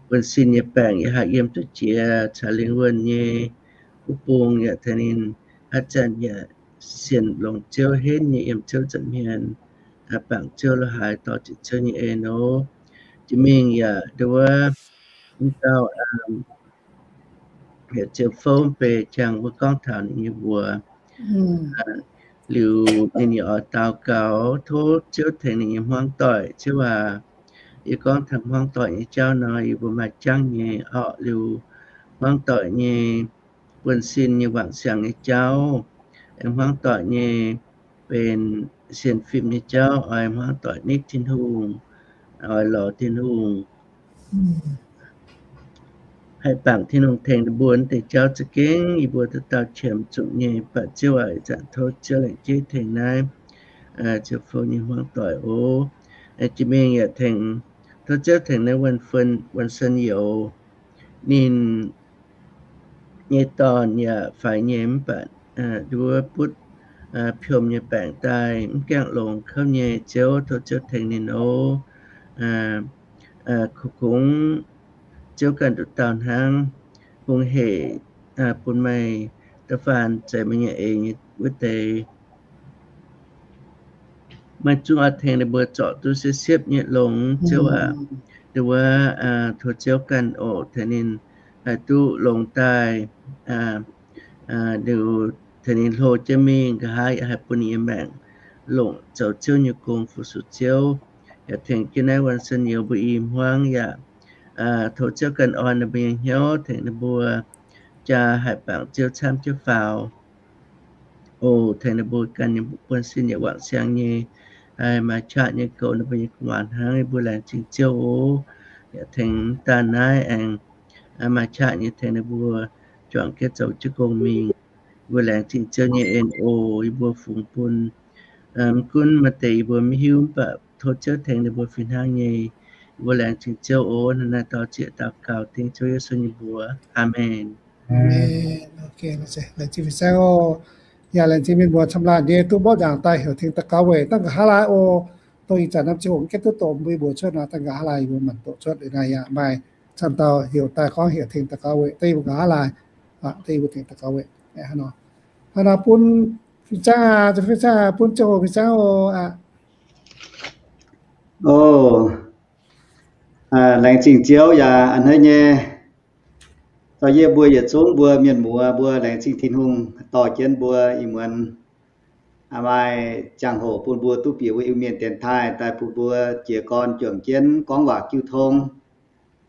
buonv-sin nyei baengc yaac haih yiem duqv jiex, caux lingh wuonh nyei wuov bung yaac tengx ninh haaix zanc yaac sienx longx Ziouv, henv nyei yiem Ziouv nza'hmien, bangc Ziouv lo haaix dorh ziepc Ziouv nyei en oc. Jiex mingh yaac nduov wuov dauh, yaac ziouc fouv beiv jangx mbuo gorngv taux ninh nyei mbuox. Liuz ninh yaac oix daux gaux tov Ziouv tengx ninh nyei hmuangv doic. Ziouv aac, yie gorngv taux hmuangv doic nyei jauv nor, yie mbuo maaih jangv nyei orqc. Liuz hmuangv doic nyei buonv-sin nyei wangc siangx nyei jauv, aengx hmuangv doic nyei benx sienx fim nyei jauv, oix hmuangv doic nitv Tin-Hungh, oix lorz Tin-Hungh, haih bangc Tin-Hungh tengx ninh mbuo deix jauv za'gengh yie mbuo duqv dauh qiemx zuqc nyei. Mv baac Ziouv aac, ih zanc tov Ziouv laengz zingh tengx naaiv ziouc fouv nyei hmuangv doic oc. Jiex mingh yaac tengx, tov Ziouv tengx naaiv wuonh sen youz, ninh nyei dorn yaac faix nyei mv baac nduov butv piom nyei baengc daaih mv gaengh longx kouv nyei. Ziouv, tov Ziouv tengx ninh oc. Kungx Ziouv ganh nduqc dauh hnangv, hungh hec bun meih da'faanh zeiz meih nyei eix nyei wuov deix. Meih zungv oix tengx ninh mbuo zorc duqv siepv-siepv nyei longx, Ziouv aac. Nduov wuov, tov Ziouv ganh oc, tengx ninh haih duqv longx daaih, liuz tengx ninh hlo jienv mingh, nqa'haav yaac haih bun ninh nyei maengc longc zoux Ziouv nyei gong fu-sux Ziouv. Yaac tengx jienv naaiv wuonh sen youz mbuo i hmuangv yaac tov Ziouv ganh orn ninh mbuo nyei hnyouv, tengx ninh mbuo jaa haih bangc Ziouv camv jienv faaux. O tengx ninh mbuo ganh nyei buonv-sin yaac wangc siangx nyei, maaih qaqv nyei goux ninh mbuo nyei gu'nguaaz hnangv. Yie mbuo laengz zingh Ziouv oc. Yaac tengx daaih naaiv aengx maaih qaqv nyei tengx ninh mbuo juangc jienv zoux jienv gong mingh. Yie mbuo laengz zingh Ziouv nyei en oc. Yie mbuo fungx bun mv gunv maaih deix yie mbuo mv hiuv, mv baac tov Ziouv tengx ninh mbuo fih hnangv nyei. Yie mbuo laengz zingh Ziouv oc. Naaiv daux zieqc daux gaux dengv Ziouv Yesu nyei mbuox. Aamen. Laengz zingh fin-saeng oc. Yaac laengz zingh mienh muoz camv laanh nyei duqv mborqv nzaangc daaih heuc tengx daux gaux weic dangh nqa'haav laai oc. Dongh ih zanc naaiv ziouc mv gaengh duqv doqc mbuo mbuox cuotv nor, dangh nqa'haav laai yie mbuo manc doqc cuotv liuz naaiv yaac maaih camv dauh heuc daaih gorngv heuc tengx daux gaux weic deix yie mbuo nqa'haav laai, deix yie mbuo tengx daux gaux weic. Hnangv nor bun fin-saeng aac, fin-saeng aac, bun ziangh hoc fin-saeng oc. O, laengz zingh Ziouv yaac a'hneiv nyei. Dorh yie mbuo yietc zungv mbuo mienh muoz mbuo laengz zingh Tin-Hungh dorh jienv mbuo ih muonz maaih ziangh hoc bun mbuo duqv bieqc wuov Iu-Mienh dienx taaih daaih bun mbuo jiez gorn juangc jienv gorngv waac jiu tong.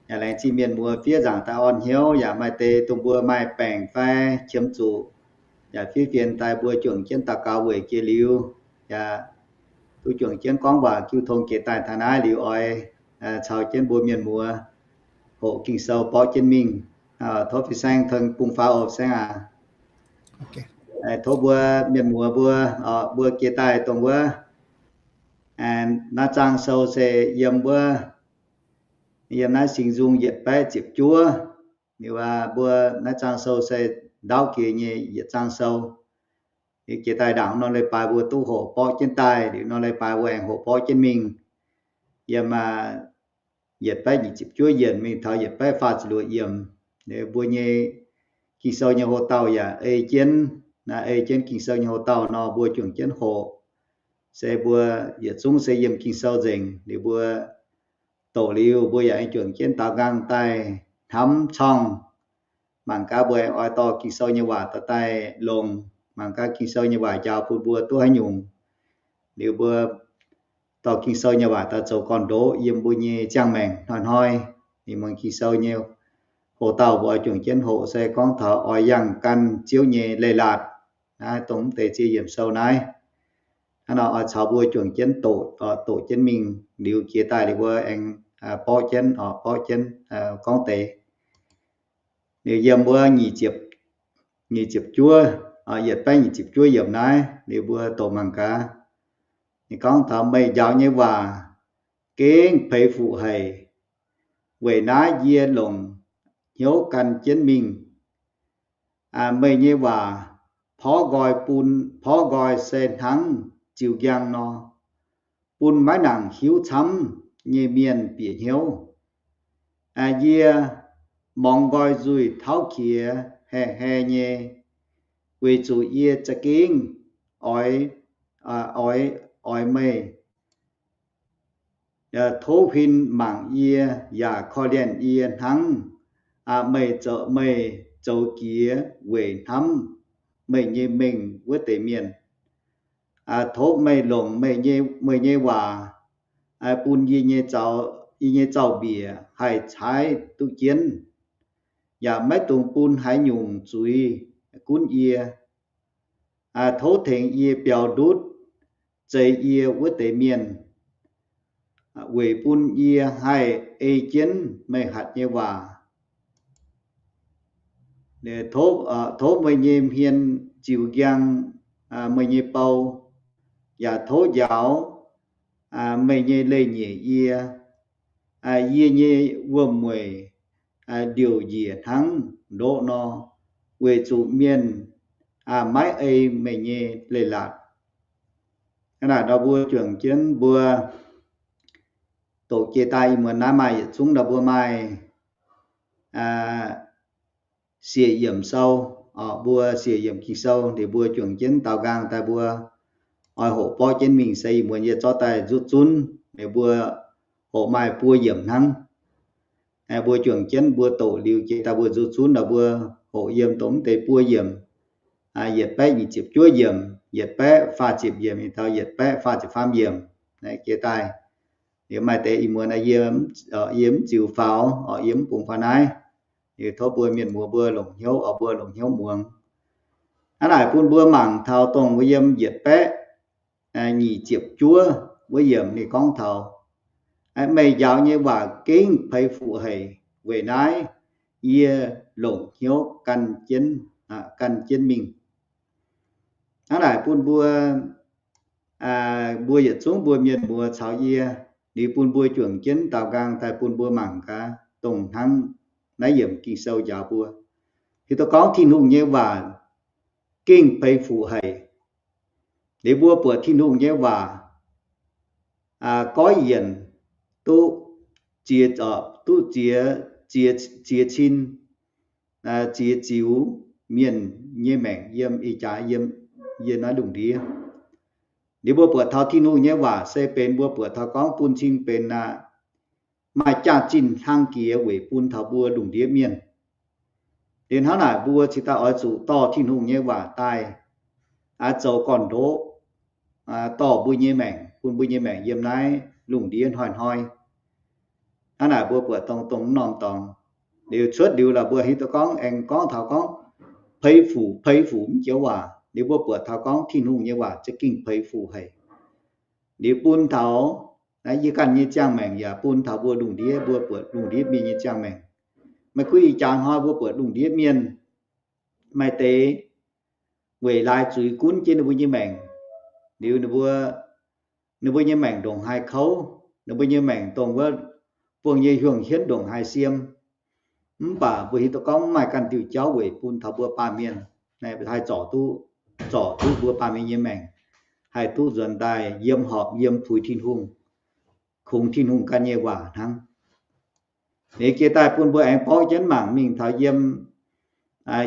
Yaac laengz zingh mienh muoz fiev nzaangc daaih orn hnyouv, yaac maaih deix dongh mbuo maaih baengc fai qiemx zuqc, yaac fiev fienx daaih mbuo juangc jienv daux gaux weic jiex liuz, yaac duqv juangc jienv gorngv waac jiu tong jiex daaih taux naaiv liuz oix caux jienv mbuo mienh muoz hoqc Ging-Sou borqv jienv mingh. Tov fin-saeng tengx bung faaux oc, fin-saeng aac. Tov mbuo mienh muoz mbuo, mbuo jiex daaih dongh wuov naaiv zaang sou se yiem wuov, yiem naaiv Singx Nzung yietc baeqv ziepc juov. Liuz mbuo naaiv zaang sou se ndaauv jiex nyei yietc zaang sou. Liuz jiex daaih ndaangc nor leiz-baaix mbuo duqv hoqc borqv jienv daaih, liuz nor leiz-baaix mbuo aengx hoqc borqv jienv mingh. Yiem yietc baeqv nyic ziepc juov yienc mingh taux yietc baeqv faah ziepc luoqc yiemc. Liuz mbuo nyei Ging-Sou nyei hoc-dauh yaac ei jienv, ei jienv Ging-Sou nyei hoc-dauh nor mbuo juangc jienv hoqc. Se mbuo yietc zungv se yiem Ging-Sou nzengc. Liuz mbuo doqc liuz mbuo yaac aengx juangc jienv daaux nqaang daaih hnamv cong. Mangc gaax mbuo aengx oix dorh Ging-Sou nyei waac daaih longc, mangc gaax Ging-Sou nyei waac njaaux bun mbuo duqv haaix nyungc. Liuz mbuo dorh Ging-Sou nyei waac daaih zoux gorn-ndoqv yiem mbuo nyei ziangh maengc hnoi-hnoi. Ninh muangx Ging-Sou nyei hoc-dauh mbuo oix juangc jienv hoqc se gorngv taux oix yangh gan Ziouv nyei leiz-latc. Naaiv dongh mv deix ziex yiemc sou naaiv. Hnangv nor oix caux mbuo juangc jienv doqc, doqc jienv mingh liuz jiex daaih liuz mbuo aengx borqv jienv, borqv jienv gorngv deix. Liuz yiem wuov nyic ziepc juov, yietc baeqv nyic ziepc juov yiemc naaiv liuz mbuo doqc mangc gaax. Ninh gorngv taux meih njaaux nyei waac gengh peix fuqv haic. Weic naaiv yie longc hnyouv gan jienv mingh. Meih nyei waac porv nqoi bun, porv nqoi se hnangv ziux njang nor, bun maiv nangc hiuv camv nyei mienh bieqc hnyouv. Yie mongx nqoi nzuih tauv qiex haeh haeh nyei, weic zuqc yie za'gengh oix, oix, oix meih tov huin mangc yie yaac korv-lienh yie hnangv. Meih zoux, meih zoux jiex weic hnamv meih nyei mengh wuov deix mienh. Tov meih longc meih nyei, meih nyei waac bun yie nyei zaux, yie nyei zaux-mbiec haih caaiv duqv jienv, yaac maiv dungx bun haaix nyungc zuiz gunv yie. Tov tengx yie biaux ndutv zeix yie wuov deix mienh, weic bun yie haih ei jienv meih hatc nyei waac. Tov meih nyei hmien ziux njang meih nyei bou, yaac tov njaaux meih nyei leiz-nyeic yie. Yie nyei wuom-mueic ndiouc njiec hnangv ndoqv nor, weic zuqc mienh maiv ei meih nyei leiz-latc. Hnangv naaic nor mbuo juangc jienv mbuo doqc jiex daaih ih muonz naaiv maaih yietc zungv nor mbuo maaih siec yiemc sou. Mbuo siec yiemc Ging-Sou liuz mbuo juangc jienv daaux nqaang daaih mbuo oix hoqc borqv jienv mingh se ih muonz yie zorqv daaih nzuqc zunv liuz mbuo hoqc maaih buo yiemc hnangv. Mbuo juangc jienv mbuo doqc liuz jiex daaih mbuo nzuqc zunv nor mbuo hoqc yiem dongh mv deix buo yiemc, yietc baeqv nyic ziepc juov yiemc, yietc baeqv faah ziepc yiemc, taux yietc baeqv faah ziepc faam yiemc. Jiex daaih liuz maaih deix ih muonz yie mv ziux faaux, yie mv bungx faaux naaiv. Liuz tov mbuo mienh muoz mbuo longc hnyouv, mbuo longc hnyouv muangx. Hnangv naaic bun mbuo mangc taux dongh wuov yiem yietc baeqv nyic ziepc juov wuov yiemc ninh gorngv taux, meih njaaux nyei waac gengh peix fuc haic. Weic naaiv yie longc hnyouv gan jienv, gan jienv mingh. Hnangv naaic bun mbuo, mbuo yietc zungv mbuo mienh muoz caux yie, liuz bun mbuo juangc jienv daaux nqaang daaih bun mbuo mangc gaax dongh hnangv naaiv yiemc Ging-Sou njaaux mbuo. Hiuv duqv gorngv Tin-Hungh nyei waac gengh peix fuc haic. Liuz mbuo buatc Tin-Hungh nyei waac goiv yienc duqv ziex, duqv ziex, ziex cin, ziex ziux mienh nyei maengc yiem ih jaax, yiem, yiem naaiv lungh ndiev. Liuz mbuo buatc taux Tin-Hungh nyei waac se benx mbuo buatc taux gorngv bun cing benx aqv, maaih jaax-zinh hlang jiex weic bun taux mbuo lungh ndiev mienh. Liuz hnangv naaic mbuo cingx daaih oix zuqc dorh Tin-Hungh nyei waac daaih zoux gorn-ndoqv dorh mbuo nyei maengc, bun mbuo nyei maengc yiem naaiv lungh ndiev hnoi-hnoi. Hnangv naaic mbuo buatc dongh, dongh norm dorngx. Liuz cuotv liuz laaix mbuo hiuv duqv gorngv aengx gorngv taux gorngv peix fuc, peix fuc mv joux waac. Liuz mbuo buatc taux gorngv Tin-Hungh nyei waac za'gengh peix fuc haic. Liuz bun taux yie ganh nyei ziangh maengc yaac bun taux mbuo lungh ndiev, mbuo buatc lungh ndiev mienh nyei ziangh maengc. Maiv gunv ih jaax hnoi mbuo buatc lungh ndiev mienh maaih deix weic laaix zuiz gunv jienv ninh mbuo nyei maengc. Liuz ninh mbuo, ninh mbuo nyei maengc ndongc haaix kouv, ninh mbuo nyei maengc dongh wuov buangh nyei hiuang hienv ndongc haaix siem. Mv baac mbuo hiuv duqv gorngv mv maaih ganh diuh jauv weic bun taux mbuo baamh mienh haih zorc duqv, zorc duqv mbuo baamh mienh nyei maengc, haih duqv nzuonx daaih yiem horpc yiem puix Tin-Hungh, kungx Tin-Hungh ganh nyei waac hnangv. Liuz jiex daaih bun mbuo aengx borqv jienv mangc mingh taux yiem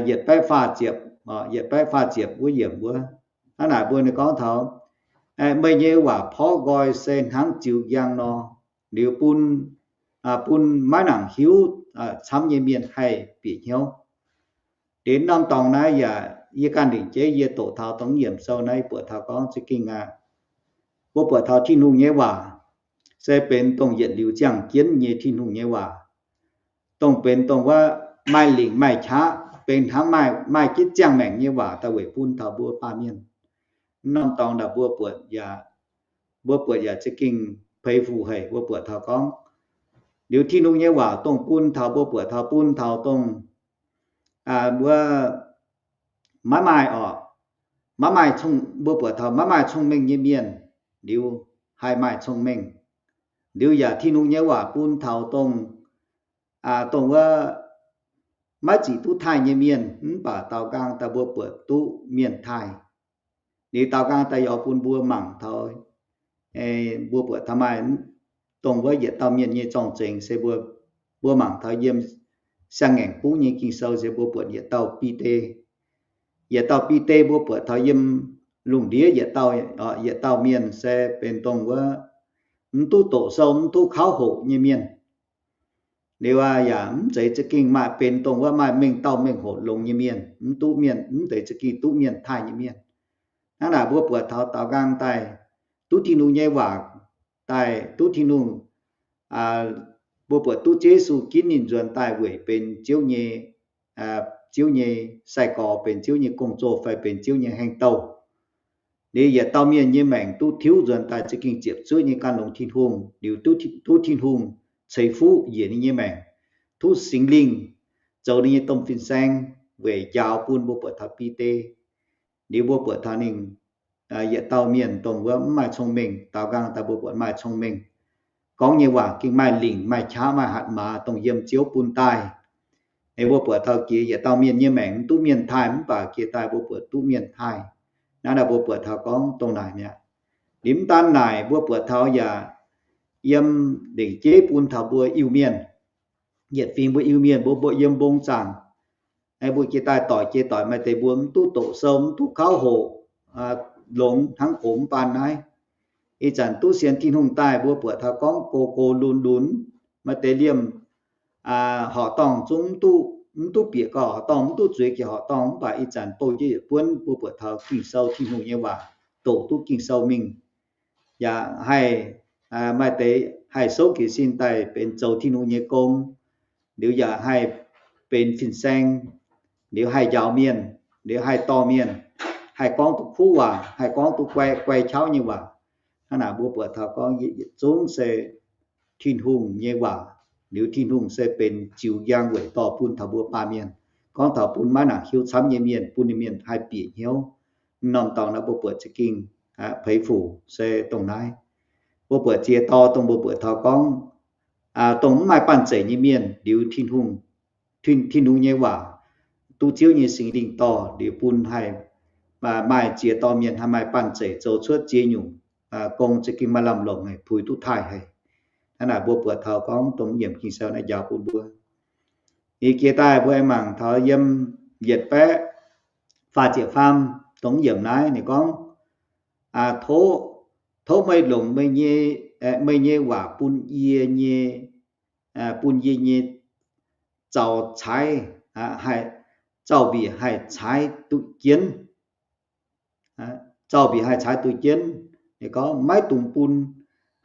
yietc baeqv faah ziepc, yietc baeqv faah ziepc wuov yiemc wuov. Hnangv naaic mbuo ninh gorngv taux, meih nyei waac porv nqoi se hnangv ziux njang nor, liuz bun, bun maiv nangc hiuv camv nyei mienh haih bieqc hnyouv. Liuz norm dorngx naaiv yaac yie ganh lingc jeiv yie doqc taux dongh yiemc sou naaiv buatc taux gorngv za'gengh aqv. Mbuo buatc taux Tin-Hungh nyei waac se benx dongh yietc liuz ziangh jienv nyei Tin-Hungh nyei waac, dongh benx dongh wuov maaih lingc maaih qaqv, benx hnangv maaih, maaih jienv ziangh maengc nyei waac daaih weic bun taux mbuo baamh mienh. Norm dorngx naaic mbuo buatc yaac, mbuo buatc yaac za'gengh peix fuc haic. Mbuo buatc taux gorngv liuz Tin-Hungh nyei waac dongh bun taux, mbuo buatc taux bun taux dongh wuov maiv maaih orqc, maiv maaih, mbuo buatc taux maiv maaih cong-mengh nyei mienh liuz haih maaih cong-mengh. Liuz yaac Tin-Hungh nyei waac bun taux dongh, dongh wuov maiv zic duqv taaih nyei mienh, mv baac daaux nqaang daaih mbuo buatc duqv mienh taaih. Liuz daaux nqaang daaih yaac bun mbuo mangc taux, mbuo buatc taux maaih dongh wuov yietc dauh mienh nyei zorng-zengx se mbuo Mbuo mangc taux yiem Siang-Ngaengc Buv nyei Ging-Sou se mbuo buatc yietc dauh Bide. Yietc dauh Bide mbuo buatc taux yiem lungh ndiev yietc dauh, yietc dauh mienh se benx dongh wuov mv duqv doqc sou, mv duqv kauv hoqc nyei mienh. Liuz aqv, yaac mv zeiz za'gengh maaih benx dongh wuov maaih mengh dauh mengh hoc longx nyei mienh, mv duqv mienh, mv zeiz za'gengh duqv mienh taaih nyei mienh. Hnangv naaic mbuo buatc taux daaux nqaang daaih duqv Tin-Hungh nyei waac, daaih duqv Tin-Hungh, mbuo buatc duqv Ziouv Yesu ginv ninh nzuonx daaih weic benx Ziouv nyei, Ziouv nyei sai-gorx, benx Ziouv nyei gong-zoh fai benx Ziouv nyei heng douh. Liuz yietc dauh mienh nyei maengc duqv tiuv nzuonx daaih za'gengh ziepc zuoqv nyei gan longx Tin-Hungh, liuz duqv Tin-Hungh ceix fuqv njiec ninh nyei maengc, duqv Singx Lingh zoux ninh nyei domh fin-saeng weic njaaux bun mbuo buatc taux Bide. Liuz mbuo buatc taux ninh yietc dauh mienh dongh wuov mv maaih cong-mengh, daaux nqaang daaih mbuo buatc maaih cong-mengh, gorngv nyei waac gengh maaih lingc maaih qaqv maaih hatc maaz dongh yiem Ziouv bun daaih. Liuz mbuo buatc taux jiex yietc dauh mienh nyei maengc mv duqv mienh taaih mv baac jiex daaih mbuo buatc duqv mienh taaih. Naaiv naaic mbuo buatc taux gorngv dongh naaic mi'aqv. Liuz mv daan naaic mbuo buatc taux yaac yiem lengc jeiv bun taux mbuo Iu-Mienh, yietc fingx mbuo Iu-Mienh mbuo, mbuo yiem mbong zaangc, mbuo jiex daaih doic jiex doic maaih deix mbuo mv duqv doqc sou, mv duqv kauv hoqc, longx hnangv gox mv baan naaiv. Ih zanc duqv sienx Tin-Hungh daaih mbuo buatc taux gorngv gox gox lunx lunx, maaih deix liemh horqc dorngh zungv mv duqv bieqc gau, horqc dorngh mv duqv zueiz jiex horqc dorngh, mv baac ih zanc bouh jienv yietc buonv mbuo buatc taux Ging-Sou, Tin-Hungh nyei waac, doqc duqv Ging-Sou mingh. Yaac haih, maaih deix haih souv jiez sin daaih benx zoux Tin-Hungh nyei gong, liuz yaac haih benx fin-saeng, liuz haih njaaux mienh, liuz haih dorh mienh, haih gorngv duqv kuv waac, haih gorngv duqv guai, guai qauv nyei waac. Hnangv naaic mbuo buatc taux gorngv yietc zungv se Tin-Hungh nyei waac, liuz Tin-Hungh se benx ziux njang weic dorh bun taux mbuo baamh mienh, gorngv taux bun maiv nangc hiuv camv nyei mienh, bun ninh mienh haih bieqc hnyouv. M'normh dorngx naaiv mbuo buatc za'gengh peix fuc se dongh naaiv. Mbuo buatc ziex dorh dongh mbuo buatc taux gorngv, dongh mv maaih banh zeic nyei mienh liuz Tin-Hungh, Tin-Hungh nyei waac, duqv Ziouv nyei Singx Lingh dorh liuz bun haih maaih ziex dorh mienh haih maaih banh zeic zoux cuotv ziex nyungc gong za'gengh maaih lamh longc haic, puix duqv taaih haic. Hnangv naaic mbuo buatc taux gorngv dongh yiemc Ging-Sou naaiv njaaux bun mbuo. Ih jiex daaih mbuo aengx mangc taux yiem yietc baeqv faah ziepc faam dongh yiemc naaiv ninh gorngv, Tov, tov meih longc meih nyei, meih nyei waac bun yie nyei, bun yie nyei zaux caaiv, zaux-mbiec haih caaiv duqv jienv. Zaux-mbiec haih caaiv duqv jienv, gorngv maiv dungx bun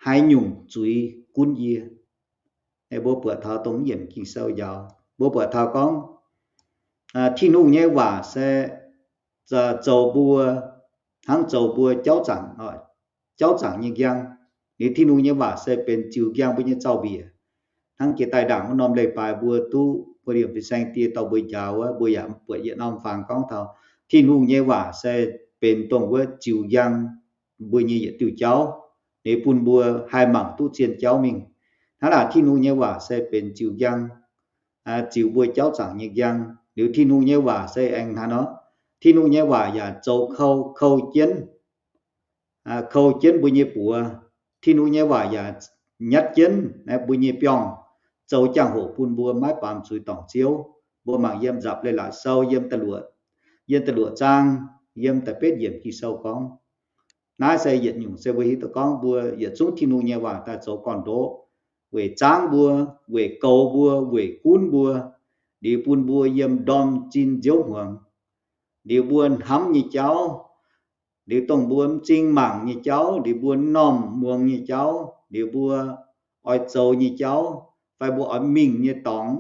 haaix nyungc zuiz gunv yie. Mbuo buatc taux dongh yiemc Ging-Sou njaaux, mbuo buatc taux gorngv Tin-Hungh nyei waac se zoux mbuo, hnangv zoux mbuo jauv zaangc, jauv zaangc nyei njang. Liuz Tin-Hungh nyei waac se benx ziux njang mbuo nyei zaux-mbiec. Hnangv jiex daaih ndaangc wuov norm leiz-baaix mbuo duqv mbuo liemh fin-saeng die dorh mbuo njaaux wuov, mbuo yaac buatc yietc norm fangx gorngv taux Tin-Hungh nyei waac se benx dongh wuov ziux njang mbuo nyei yietc diuh jauv, liuz bun mbuo haih mangc duqv zien jauv mingh. Hnangv naaic Tin-Hungh nyei waac se benx ziux njang, ziux mbuo jauv zaangc nyei njang. Liuz Tin-Hungh nyei waac se aengx hnangv nor, Tin-Hungh nyei waac yaac zoux kou, kou jienv, kou jienv mbuo nyei buoz. Tin-Hungh nyei waac yaac nyatv jienv mbuo nyei biorngh, zoux jangx-hoc bun mbuo maiv baamz zuiz dorngc Ziouv. Mbuo mangc yiem nzapc Leiz-Latc Sou, yiem, yiem da'luoqc zaang, yiem da'betv yiemc Ging-Sou gorngv. Naaiv se yietc nyungc se mbuo hiuv duqv gorngv mbuo yietc zungv Tin-Hungh nyei waac daaih zoux gorn-ndoqv weic zaangv mbuo, weic goux mbuo, weic gunv mbuo, liuz bun mbuo yiem ndorm zinh nziouv hmuangx. Liuz mbuo hnamv nyei jauv, liuz dongh mbuo m'zing mangc nyei jauv, liuz mbuo m'normh muangx nyei jauv, liuz mbuo oix zoux nyei jauv, fai mbuo oix mingh nyei dorngx,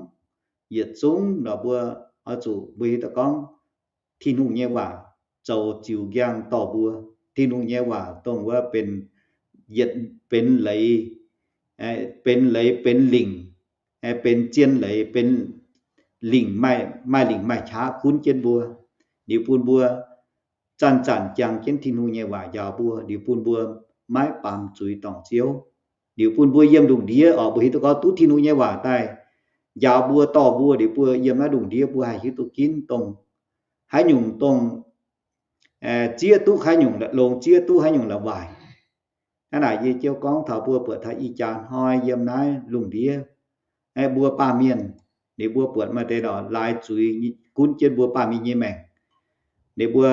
yietc zungv nor mbuo oix zuqc mbuo hiuv duqv gorngv Tin-Hungh nyei waac zoux ziux njang dorh mbuo. Tin-Hungh nyei waac dongh wuov benx yietc, benx leiz, benx leiz, benx lingc, benx zien leiz, benx lingc, maaih lingc maaih qaqv gunv jienv mbuo. Liuz bun mbuo zanc-zanc jangx jienv Tin-Hungh nyei waac njaaux mbuo, liuz bun mbuo maiv baamz zuiz dorngc Ziouv. Liuz bun mbuo yiem lungh ndiev oc, mbuo hiuv duqv gorngv duqv Tin-Hungh nyei waac daaih njaaux mbuo, dorh mbuo, liuz mbuo yiem naaiv lungh ndiev mbuo haih hiuv duqv ginv dongh haaix nyungc dongh zieqv duqv haaix nyungc longx, zieqv duqv haaix nyungc la'waaic. Hnangv naaic yie jiu gorngv taux mbuo buatc taux ih jaax hnoi yiem naaiv lungh ndiev, Aeqv, mbuo baamh mienh, ninh mbuo buatc maaih deix lorz laaix zuiz gunv jienv mbuo baamh mienh nyei maengc. Ninh mbuo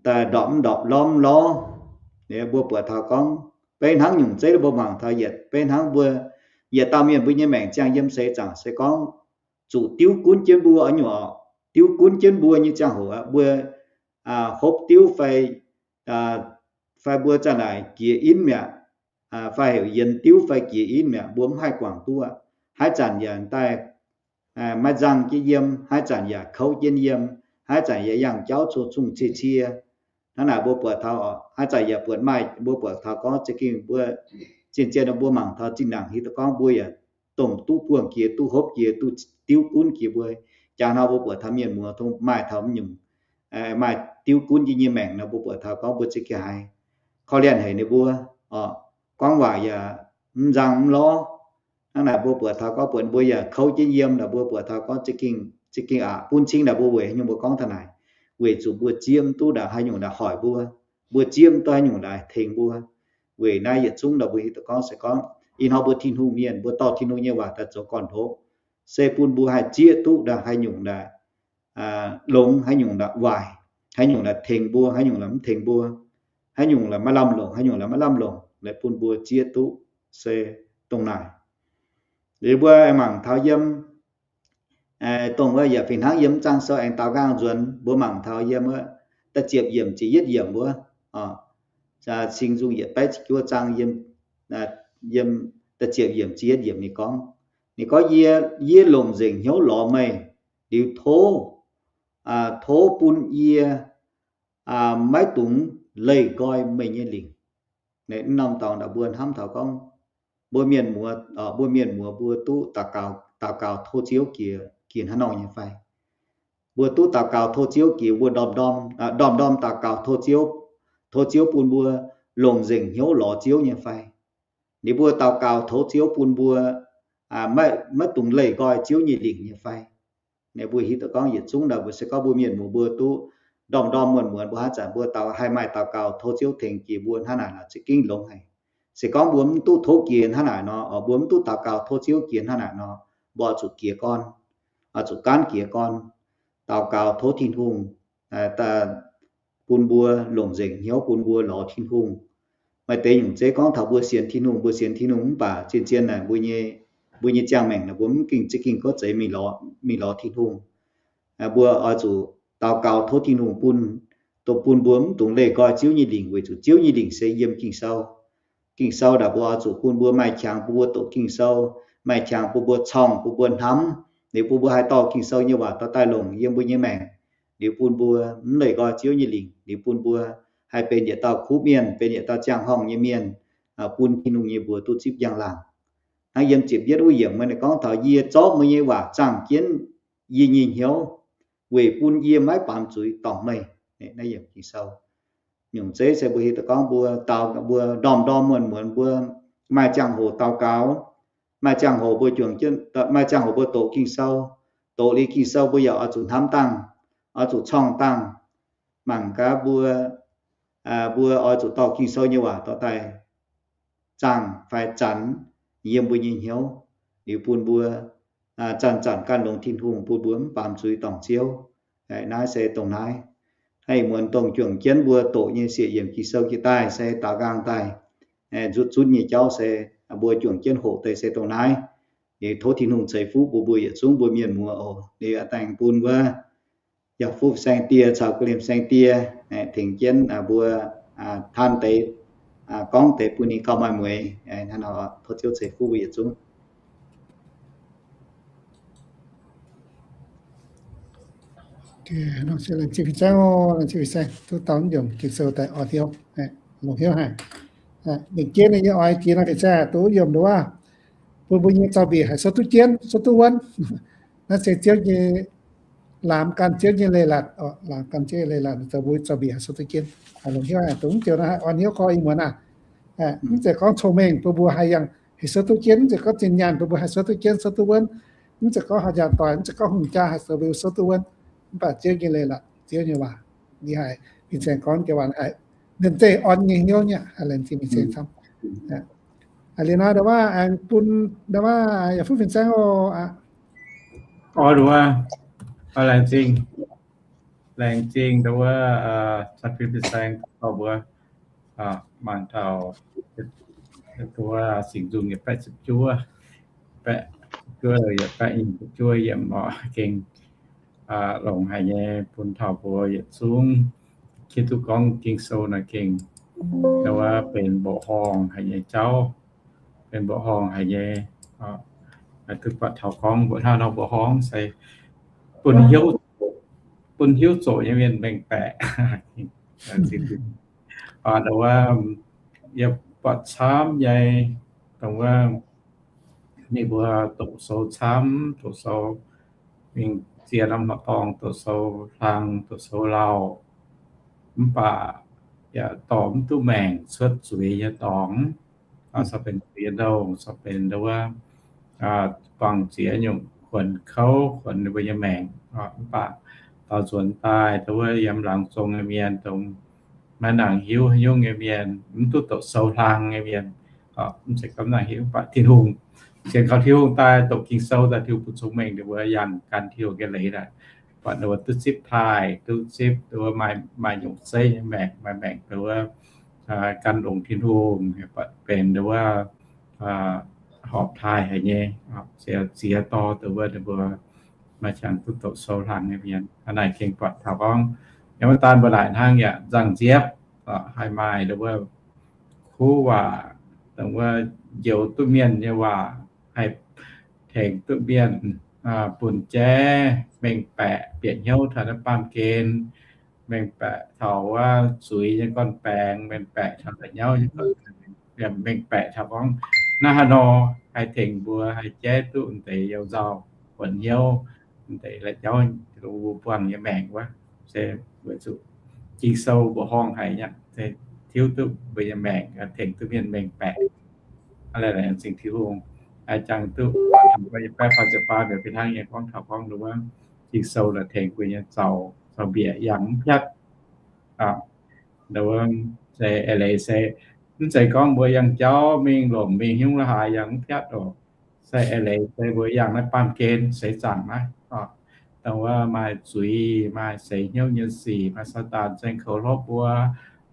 daaih ndorpc mv ndorpc, lorz mv lorz, ninh mbuo buatc taux gorngv beiv hnangv nyungc zeiv mbuo mangc taux yietc, beiv hnangv mbuo yietc dauh mienh mbuo nyei maengc ziangh yiem seix zaangc se gorngv zuqc diuv gunv jienv mbuo oix nyungc, diuv gunv jienv mbuo nyei ziangh hoc aqv, mbuo hopv diuv fai, fai mbuo za'naaic jiex inv mi'aqv, fai heuc yienx diuv fai jiex inv mi'aqv, mbuo mv haih guangc duqv. Haaix zanc yaac daaih maiv nzangh jienv yiem, haaix zanc yaac kouv jienv yiem, haaix zanc yaac yangh jauv cong-cong cie-cie. Hnangv naaic mbuo buatc taux, haaix zanc yaac buatc maaih, mbuo buatc taux gorngv za'gengh mbuo zien-zien mbuo mangc taux zinh ndaangc hiuv duqv gorngv mbuo yaac dongh duqv buangh jiex, duqv hopv jiex, duqv diuv gunv jiex mbuo. Jangx hnoi mbuo buatc taux mienh muoz maaih taux nyungc, maaih diuv gunv jienv nyei maengc nor, mbuo buatc taux gorngv mbuo za'gengh haiz korv-lienh haic ninh mbuo, gorngv waac yaac mv nzangh mv lorz. Hnangv naaic mbuo buatc taux gorngv buatc mbuo yaac kouv jienv yiem naaic, mbuo buatc taux gorngv za'gengh aqc bun cing naaic mbuo weic haaix nyungc mbuo gorngv taux naaic, weic zuqc mbuo zieqv mv duqv ndaaih haaix nyungc ndaaih hoic mbuo, mbuo zieqv mv duqv haaix nyungc ndaaih tengx mbuo. Weic naaiv yietc zungv ndaaih mbuo hiuv duqv gorngv se gorngv ih hnoi mbuo Tin-Hungh mienh, mbuo dorh Tin-Hungh nyei waac daaih zoux gorn-ndoqv, se bun mbuo haih zieqv duqv ndaaih haaix nyungc ndaaih longx, haaix nyungc ndaaih waaic, haaix nyungc ndaaih tengx mbuo, haaix nyungc ndaaih mv tengx mbuo, haaix nyungc ndaaih maiv lamh longc, haaix nyungc ndaaih maiv lamh longc, laaix bun mbuo zieqv duqv se dongh naaic. Liuz mbuo mangc taux yiem dongh wuov yaac fih hnangv yiem mv zangh sou aengx daaux nqaang nzuonx, mbuo mangc taux yiem wuov da'ziepc yiemc ziepc yietv yiemc wuov, Singx Nzung yietc baeqv ziepc juov zaang yiem, yiem da'ziepc yiemc ziepc yietv yiemc ninh gorngv, ninh gorngv, Yie, yie longc nzengc hnyouv lorz meih, liuz tov, tov bun yie maiv dungx leih nqoi meih nyei lingc. Naaiv norm dorngx naaic mbuo hnamv taux gorngv mbuo mienh muoz, mbuo mienh muoz mbuo duqv daux gaux, daux gaux tov Ziouv jiex, jiex hnangv nor nyei fai? Mbuo duqv daux gaux tov Ziouv jiex, mbuo ndorm-ndorm, ndorm-ndorm daux gaux tov Ziouv, tov Ziouv bun mbuo longc nzengc hnyouv lorz Ziouv nyei fai? Ninh mbuo daux gaux tov Ziouv bun mbuo maiv, maiv dungx leih nqoi Ziouv nyei lingc nyei fai? Naaiv mbuo hiuv duqv gorngv yietc zungv naaic mbuo se gorngv mbuo mienh muoz mbuo duqv ndorm-ndorm muonz-muonz mbuo haaix zanc mbuo daux, haih maaih daux gaux tov Ziouv tengx jiex mbuo hnangv naaic nor za'gengh longx haic. Se gorngv mbuo mv duqv tov jiex hnangv naaic nor, mbuo mv duqv daux gaux tov Ziouv jiex hnangv naaic nor, mbuo oix zuqc jiez gorn, oix zuqc gaanv jiez gorn, daux gaux tov Tin-Hungh bun mbuo longc nzengc hnyouv bun mbuo lorz Tin-Hungh. Maaih deix nyungc zeiv gorngv taux mbuo sienx Tin-Hungh, mbuo sienx Tin-Hungh mv baac zien-zien naaic mbuo nyei, mbuo nyei ziangh maengc naaic mbuo mv ging za'gengh gorngv zeiz mingh lorz, mingh lorz Tin-Hungh. Mbuo oix zuqc daux gaux tov Tin-Hungh bun, dongh bun mbuo mv dungx leih nqoi Ziouv nyei lingc, weic zuqc Ziouv nyei lingc se yiem Ging-Sou. Ging-Sou naaic mbuo oix zuqc bun mbuo maaih qangx bun mbuo doqc Ging-Sou, maaih qangx bun mbuo corngh, bun mbuo hnamv, liuz bun mbuo haih dorh Ging-Sou nyei waac dorh daaih longc yiem mbuo nyei maengc, liuz bun mbuo mv leih nqoi Ziouv nyei lingc, liuz bun mbuo haih benx yietc dauh kuv mienh, benx yietc dauh ziangh horngh nyei mienh, bun Tin-Hungh nyei mbuox duqv zipv njang-laangc. Hnangv yiem ziepc yietv wuov yiemc wuov ninh gorngv taux, Yie zorqv meih nyei waac zaangh jienv yie nyei hnyouv, weic bun yie maiv baamz zuiz dorngc meih. Naaiv yiemc Ging-Sou. Nyungc zeiv se mbuo hiuv duqv gorngv mbuo daux, mbuo ndorm-ndorm muonz-muonz mbuo maaih ziangh hoc daux gaux, maaih ziangh hoc mbuo juangc jienv, maaih ziangh hoc mbuo doqc Ging-Sou, doqc liuz Ging-Sou mbuo yaac oix zuqc hnamv dangh, oix zuqc corngh dangh. Mangc gaax mbuo, mbuo oix zuqc dorh Ging-Sou nyei waac dorh daaih zaangh fai zanc yiem mbuo nyei hnyouv, liuz bun mbuo zanc-zanc gan longx Tin-Hungh, bun mbuo mv baamz zuiz dorngc Ziouv. Naaiv se dongh naaiv. Ih muonz dongh juangc jienv mbuo doqc nyei siec yiemc Ging-Sou jiex daaih se daaux nqaang daaih nzutv zunv nyei jauv se mbuo juangc jienv hoqc deix se dongh naaiv. Liuz tov Tin-Hungh ceix fuqv bun mbuo yietc zungv mbuo mienh muoz oc. Liuz aengx bun wuov Yauh Fuqv Saeng Die caux Guv Liemh Saeng Die tengx jienv mbuo taan deix, gorngv deix bun ninh gauh maaih mueix. Tov Ziouv ceix fuqv mbuo yietc zungv. Laengz zingh fin-saeng, laengz zingh fin-saeng duqv dauh mv yomc Ging-Sou daaih oix hnyouv, longc hnyouv haic. Lengc jeiv ninh nyei oix jiex nor fin-saeng duqv yomc nduov, bun mbuo nyei zaux-mbiec haih sou duqv jienv, sou duqv wuonv. Naaiv se Ziouv nyei, laamz gan Ziouv nyei leiz-latc, laamz gan Ziouv nyei leiz-latc zoux mbuo zaux-mbiec haih sou duqv jienv. Longc hnyouv haic, dongh mv joux naaiv oix hnyouv gorx ih muonz aav. Mv zeiz gorngv cong-mengh bun mbuo haih yangh haih sou duqv jienv, mv zeiz gorngv zinh nyaanh bun mbuo haih sou duqv jienv, sou duqv wuonv. Mv zeiz gorngv haaix njaaux doic, mv zeiz gorngv hungh jaa haih zoux mbuo sou duqv wuonv. Mv baac Ziouv nyei leiz-latc, Ziouv nyei waac, ninh haih fin-saeng gorngv jiex waac haih, ninh zeiz orn nyei hnyouv nyei, haih laengz zingh fin-saeng camv. Aa, liuz nor ndau wuov aengx bun ndau wuov yaac fuqv fin-saeng oc. Orv ndau wuov, laengz zingh, laengz zingh ndau wuov caa fin fin-saeng dorh mbuo mangc taux ndau wuov Singx Nzung yietc baeqv ziepc juov, baeqv ziepc juov, yietc baeqv nyic ziepc juov yiem oc. Gengh longx haic nyei bun taux mbuo yietc zungv hiuv duqv gorngv Ging-Sou naaiv gengh ndau wuov benx mbuoqc horngh haic nyei jauv, benx mbuoqc horngh haic nyei. Duqv buatc taux gorngv mbuoqc hnangv nor mbuoqc horngh se bun hiuv, bun hiuv zoqc nyei mienh mengh baeqc. Ndau wuov yie buatc camv nyei, dongh wuov ninh mbuo doqc sou camv, doqc sou mingh ziex norm horqc dorngh, doqc sou hlang, doqc sou lauh, mv baac yaac dorh mv duqv maengc cuotv zuiz nyei dorngx. Corc benx zuiz nyei ndongh, corc benx ndau wuov buangh ziex nyungc kuonx kouv, kuonx ninh mbuo nyei maengc. Mv baac daaux nzuonx daaih ndau wuov yiem laangz zong nyei mienh, dongh maiv nangc hiuv haaix nyungc nyei mienh, mv duqv doqc sou hlang nyei mienh, mv zeiz gorngv maiv nangc hiuv, mv baac Tin-Hungh, sienx kaux Tin-Hungh daaih doqc Ging-Sou daaih, Tin-Hungh bun cong-mengh ninh mbuo yangh gan Tin-Hungh nyei leiz daaih, buatc ninh mbuo duqv zipv taaih, duqv zipv ndau wuov maaih nyungc zeiv nyei maengc, maaih maengc ndau wuov gan longx Tin-Hungh, buatc benx ndau wuov horpc taaih haic nyei, ziex dorh ndau wuov ninh mbuo maaih qangx duqv doqc sou hlang nyei mienh. Hnangv naaic gengh buatc taux gorngv yiem wuov daan mbuo naaic hnangv yaac nzangc nziepv, haih maaih ndau wuov kuv waac, dongh wuov njoux duqv mienh nyei waac, haih tengx duqv mienh, bun jaiv mengh baeqc bieqc hnyouv taux naaiv baamh gen, mengh baeqc taux wuov zuiz nyei gorn-baengx, mengh baeqc taux la'nyauv nyei gorn-baengx, mengh baeqc taux gorngv naaiv haaix nor haih tengx mbuo haih jaiv duqv deix youh nzauh, buonc hnyouv, deix la'nyauv, buangh nyei maengc wuov, se weic zuqc Ging-Sou mbuoqc horngh haic nyei, tiuv duqv mbuo nyei maengc, tengx duqv mienh mengh baeqc. Aa, laengz zingh Tin-Hungh, jangx duqv baeqv faah ziepc faam fih hnangv nyei gorngv taux gorngv ndau wuov Ging-Sou naaic tengx mbuo nyei zaux, zaux mbiec yangh mv piatv. Ndau wuov se eix leiz se mv zeiz gorngv mbuo yangh jauv mingh lomc mingh haaix nyungc la'haaix yangh mv piatv oc. Se eix leiz se mbuo yangh naaiv baamh gen seix zaangc naaiv, dongh wuov maaih zuiz, maaih seix hnyouv nyei sic, maaih Saadaan saeng-koux hlopv mbuo,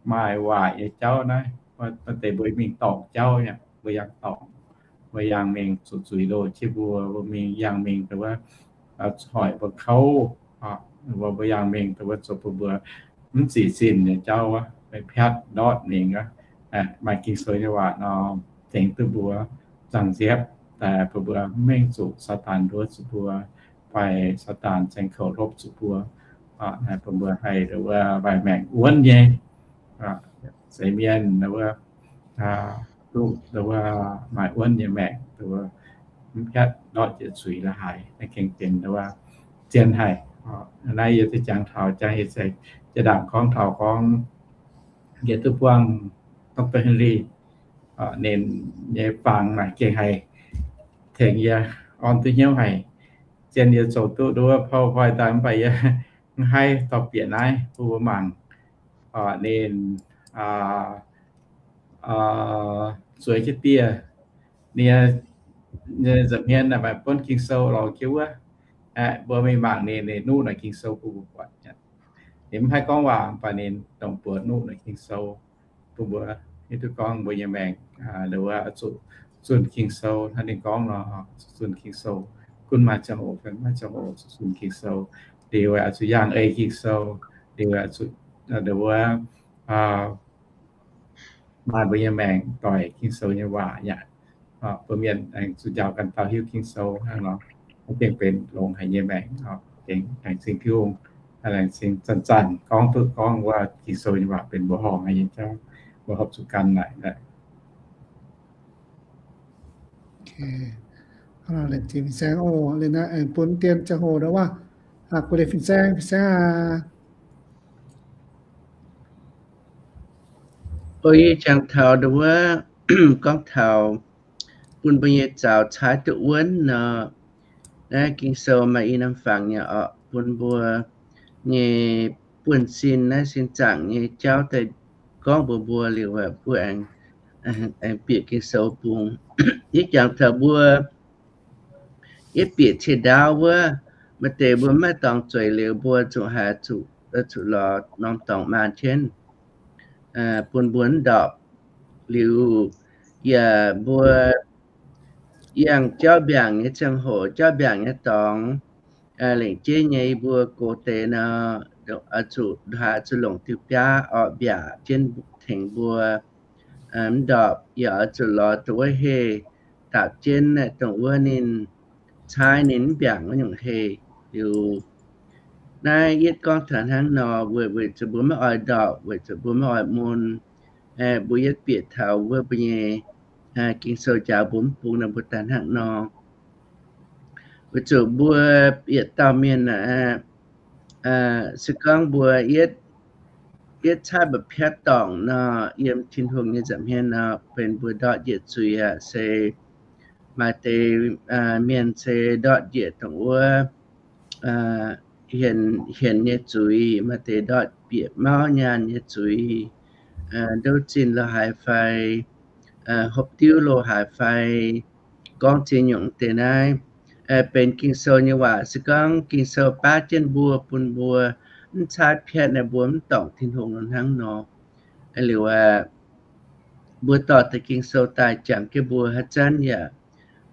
maaih waaic nyei jauv naaiv, maaih deix mbuo mingh dorngc jauv, mbuo yangh dorngc, mbuo yangh mingh zuqc zuiz loh jienv mbuo, mbuo mingh yangh mingh dongh wuov hoic mbuo kouv, mbuo yangh mingh dongh wuov zoux bun mbuo mv zic zinh nyei jauv, mv piatv ndortv mingh. Maaih Ging-Sou nyei waac nor, tengx duqv mbuo nzangc nziepv daaih, bun mbuo mv mengh zuqc Saadaan nduov zuqc mbuo, fai Saadaan saeng-koux hlopv zuqc mbuo, bun mbuo haih dongh wuov maaih maengc wuonv nyei, seix mienh dongh wuov duqv dongh wuov maaih wuonv nyei maengc, dongh wuov mv piatv ndortv jiex zuiz la'haaix, naaiv gengh benx dongh wuov zien haic. Naaiv yie duqv jangx taux, jangx yie se jiex ndaangc gorngv taux gorngv yie duqv buangh Doctor Henry ninh nyei fangx naaic gengh haih tengx yie orn duqv hnyouv haic. Zien yie zoux duqv nduov PowerPoint daaih mv baac yie mv haih dorh bieqc naaiv bun mbuo mangc. Ninh zueiz jienv dieh, ninh nyei nza'hmien naaic maaih buonv Ging-Sou lorz jienv wuov. Mbuo mingh mangc ninh, ninh nuqv naaic Ging-Sou bun mbuo buatc. Ninh mv haih gorngv waac mv baac ninh dongh buoz nuqv naaic Ging-Sou bun mbuo hiuv duqv gorngv mbuo nyei maengc, wuov, zuqc zunh Ging-Sou. Hnangv ninh gorngv nor, zuqc zunh Ging-Sou, gunv maaih ziangh hoc fai mv maaih ziangh hoc zuqc zunh Ging-Sou. Liuz oix zuqc yangh ei Ging-Sou. Liuz oix zuqc, wuov, maaih mbuo nyei maengc doic Ging-Sou nyei waac yaac bun mienh aengx zuqc njaaux ganh dauh hiuv Ging-Sou hnangv nor. Naaiv gengh benx longx haic nyei maengc. Gengh laengz zingh Tin-Hungh, laengz zingh zanc-zanc gorngv duqv gorngv wuov Ging-Sou nyei waac benx mbuoqc horngh nyei jauv, mbuo horpc zuqc gan naaic. Laengz zingh fin-saeng oc. Liuz naaiv aengx bun dien ziangh hoc ndau wuov, guei leiz fin-saeng, fin-saeng aac. O, yie jangx taux ndau wuov gorngv taux bun mbuo nyei zaux caaiv duqv wuonv nor, naaiv Ging-Sou maaih i norm fangx nyei orqc, bun mbuo nyei buonv-sin naaiv sin zaangc nyei jauv daaih gorngv mbuox mbuo liuz, mbuo aengx aengx bieqc Ging-Sou bung. Yie jangx taux mbuo, yie bieqc ciex ndaauv wuov, maaih deix mbuo maiv dorngx zueiz liuz, mbuo zuqc haiz zuqc lorz norm dorngx maanh jienv bun mbuo mv ndorpc. Liuz yaac mbuo yangh jauv mbiaangc nyei ziangh hoc, jauv mbiaangc nyei dorngx, lengc jeiv nyei mbuo gox deix nor, zuqc haaix zuqc longc diuh biaav orqc mbiaac jienv tengx mbuo mv ndorpc. Yaac oix zuqc lorz dongh wuov heh dapc jienv, dongh wuov ninh caaiv ninh mv mbiaangc wuov nyungc heh. Liuz naaiv yietv gorngv taux hnangv nor weic, weic zuqc mbuo maiv oix ndorpc, weic zuqc mbuo maiv oix mun. Mbuo yietv bieqc taux wuov mbuo nyei Ging-Sou njaaux mbuo mv bung nor, mbuo daaih hnangv nor. Weic zuqc mbuo yietc dauh mienh aeqv, se gorngv mbuo yietv, yietv caaiv mba'piatv dorngc nor, yiem Tin-Hungh nyei nza'hmien nor, benx mbuo ndortv njiec zuiz aqv. Se maaih deix mienh se ndortv njiec dongh wuov hienx, hienx nyei zuiz, maaih deix ndortv bieqc mauv nyaanh nyei zuiz, ndouv zinh lo haaix fai, hopv diuv lo haaix fai, gorngv ziex nyungc deix naaiv benx Ging-Sou nyei waac. Se gorngv Ging-Sou baav jienv mbuo, bun mbuo mv caaiv piatv naaiv, mbuo mv dorngc Tin-Hungh nor hnangv nor. Liuz aqv, mbuo dorh deix Ging-Sou daaih jangx jienv mbuo haaix zanc yaac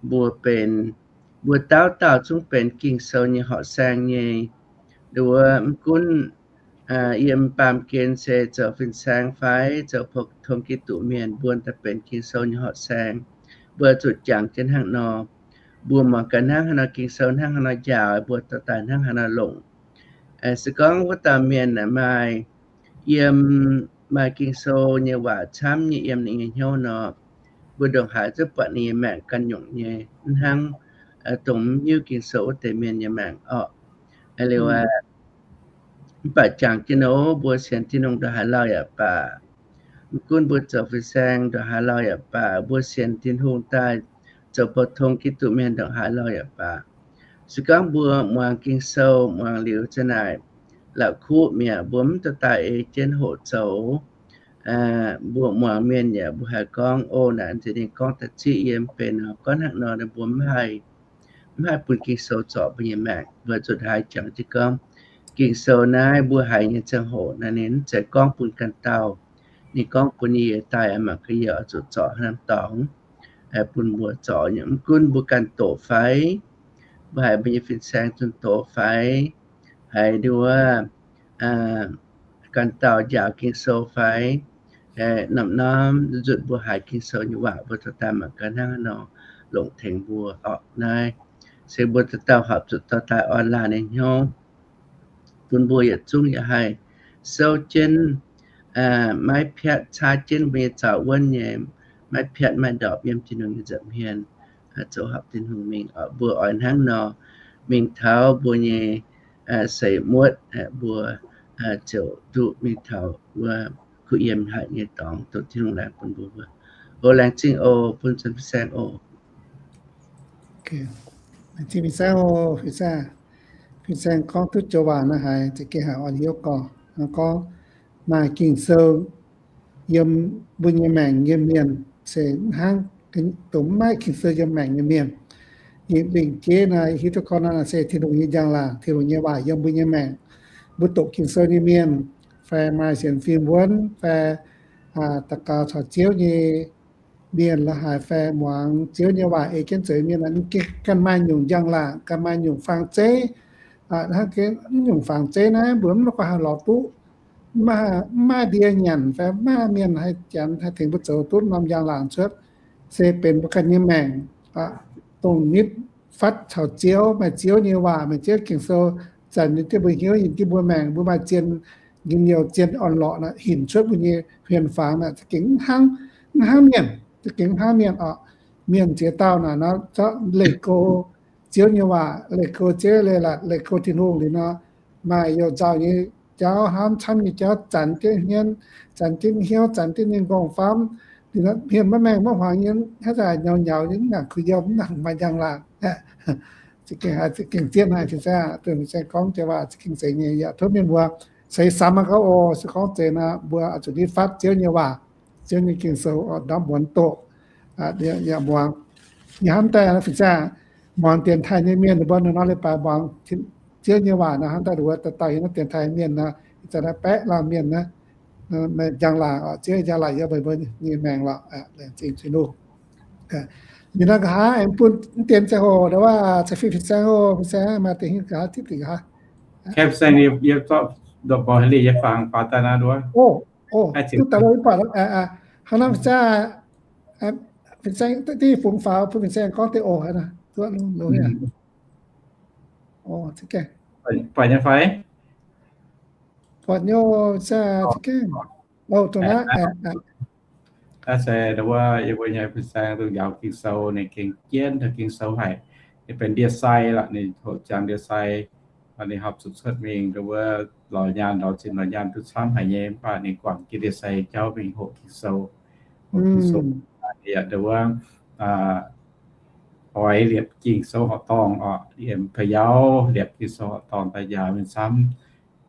mbuo benx, mbuo dauh dauh zungv benx Ging-Sou nyei horqc saeng nyei. Nduov mv gunv yiem baamh gen se zoux fin-saeng fai zoux pou-tong Giduc mienh, mbuo daaih benx Ging-Sou nyei horqc saeng. Mbuo zuqc jangx jienv hnangv nor, mbuo muangx gaax hnangv haaix nor Ging-Sou hnangv haaix nor njaaux, mbuo dorh daaih hnangv haaix nor longc. Se gorngv wuov dauh mienh maaih, yiem, maaih Ging-Sou nyei waac camv nyei yiem ninh nyei hnyouv nor, mbuo ndongc haaix zungv buatc ninh nyei maengc ganh nyungc nyei, mv hnangv dongh mv hiuv Ging-Sou wuov deix mienh nyei maengc orqc. Liuz aqv, mv baac jangx jienv nor, mbuo sienx Tin-Hungh ndongc haaix lauh yaac baac, mv gunv mbuo zoux fin-saeng ndongc haaix lauh yaac baac, mbuo sienx Tin-Hungh daaih zoux pou-tong Giduc mienh ndongc haaix lauh yaac baac, se gorngv mbuo muangx Ging-Sou muangx liuz za'naaic la'kuqv mi'aqv, mbuo mv dorh daaih ei jienv hoqc zoux. Mbuo muangx mienh yaac mbuo haih gorngv, o, naaic nziex ninh gorngv da'zieqv yie mv benx nor, gorngv hnangv nor, mbuo mv haih, mv haih bun Ging-Sou zorc mbuo nyei maengc. Mbuo zuqc haiz jangx jienv gorngv, Ging-Sou naaiv mbuo haiz nyei ziangh hoc naaiv, ninh mv zeiz gorngv bun ganh dauh. Ninh gorngv bun yie daaih, mangc gaax yie oix zuqc zorc haaix norm dorngx bun mbuo zorc nyei. Mv gunv mbuo ganh doqc fai, mbuo haiz mbuo nyei fin-saeng zunh doz fai, haiz nduov ganh dauh njaaux Ging-Sou fai, norm-norm nzunc mbuo haiz Ging-Sou nyei waac, mbuo dorh daaih mangc gaax hnangv haaix nor longc tengx mbuo orqc. Naaiv se mbuo dauh dauh horpc zuqc dorh daaih orn laanh nyei hnyouv, bun mbuo yietc zungv yaac haih souv jienv, maiv piatv, caaiv jienv mbuo nyei zaux wuonv nyei, maiv piatv maiv ndorpc yiem Tin-Hungh nyei nza'hmien, zoux horpc Tin-Hungh mingh. Mbuo oix hnangv nor mingh taux mbuo nyei seix muotv, mbuo ziouc duqv mingh taux wuov kuh yiem haic nyei dorngx, dongh Tin-Hungh laengz bun mbuo. O, laengz zingh oc, bun cun fin-saeng oc. Laengz zingh fin-saeng oc, fin-saeng. Fin-saeng gorngv duqv joux waac naaiv haiz za'gengh haiz orn hnyouv gorngv. Gorngv maaih Ging-Sou yiem mbuo nyei maengc nyei mienh se hnangv dongh maiv maaih Ging-Sou yiem maengc nyei mienh. Yiem lingc jeiv naaiv hiuv duqv gorngv naaiv se Tin-Hungh nyei njang-laangc, Tin-Hungh nyei waac yiem mbuo nyei maengc. Mbuo doqc Ging-Sou nyei mienh, fai maaih sienx fim wuonv, fai daux gaux caux Ziouv nyei mienh, la'haaix fai muangx Ziouv nyei waac ei jienv zoux mienh, ganh maaih nyungc njang-laangc, ganh maaih nyungc fang zeiv. Mv nyungc fang zeiv naaiv mbuo mv nor gorngv haih lorz duqv. Mv maaih ndie nyanc fai mv maaih mienh haih janx haih tengx mbuo zoux duqv norm njang-laangc cuotv. Se benx mbuo ganh nyei maengc, dongh nitv fatv caux Ziouv, maaih Ziouv nyei waac, maaih Ziouv Ging-Sou zanc nyei diuh mbuo hnyouv, yiem diuh mbuo maengc, mbuo maaih zien njien-youh, zien orn-lorqc naaic hinc cuotv mbuo nyei hmien-fangx naaic, za'gengh mv hnangv, mv hnangv mienh, za'gengh mv hnangv mienh oc. Mienh ziex dauh naaic nor zorqv leih go Ziouv nyei waac, leih go Ziouv leiz-latc, leih go Tin-Hungh liuz nor, maaih youh nzauh nyei jauv, hnamv camv nyei jauv, zanc jienv hmien, zanc jienv hnyouv, zanc jienv nyei nqorngv-famv. Liuz nor hmien maiv maengh maiv hmuangx nyei, hnangv zanc nyaux nyaux nyei, mv nangc kuh yiem, mv nangc maaih njang-laangc. Za'gengh haiz, za'gengh zien haic, fin-saeng, dongh fin-saeng gorngv joux waac za'gengh zeiz nyei. Yaac tov mienh mbuo seix samx gauh oc. Se gorngv zeiz nor, mbuo oix zuqc nitv fatv Ziouv nyei waac. Ziouv nyei Ging-Sou oix ndortv muonz doqc, yaac muangx. Yie hnamv daaih fin-saeng muangx dienx taaih nyei mienh ninh mbuo nor leiz-baaix muangx Ziouv nyei waac nor, hnamv daaih wuov dauh dauh hiuv naaiv dienx taaih mienh nor, ih zanc naaiv baeqv laanh mienh naaiv, njang-laangc oc, Ziouv njang-laangc yiem meih mbuo nyei maengc lorqc. Laengz zingh Tin-Hungh. Yie nor nqa'haav aengx bun dienx ziangh hoc ndau wuov caux fih fin-saeng oc, fin-saeng maaih deix hiuv nqa'haav zipv dingc nqa'haav. Fin-saeng yie, yie zorqv ndoqc borngz haaix liuz yie fangx faaux daaih naaiv nduov. Duqv daaih lo, yie buatc, hnangv naaiv fin-saeng, fin-saeng div fungx faaux bun fin-saeng gorngv deix oc, haaix nor, duqv lo, lo, buatc nyei fai? Buatc nyei, fin-saeng za'gengh, o, dongh naaiv. Aa, se ndau wuov yie mbuo nyei fin-saeng dongh njaaux Ging-Sou ninh gengh jienv taux Ging-Sou haic. Ninh benx ndie-sai lorqc, ninh hoqc jangx ndie-sai, ninh horpc zuqc cuotv mingh ndau wuov lorz nyaanh, lorz zinh lorz nyaanh duqv camv haic nyei, mv baac ninh guangc jienv ndie-sai jauv mingh hoqc Ging-Sou. Hoqc Ging-Sou, yaac ndau wuov oix liepc Ging-Sou horqc dorngh oc, yiem Pa'yaauv liepc Ging-Sou horqc dorngh daaih njaaux mienh camv.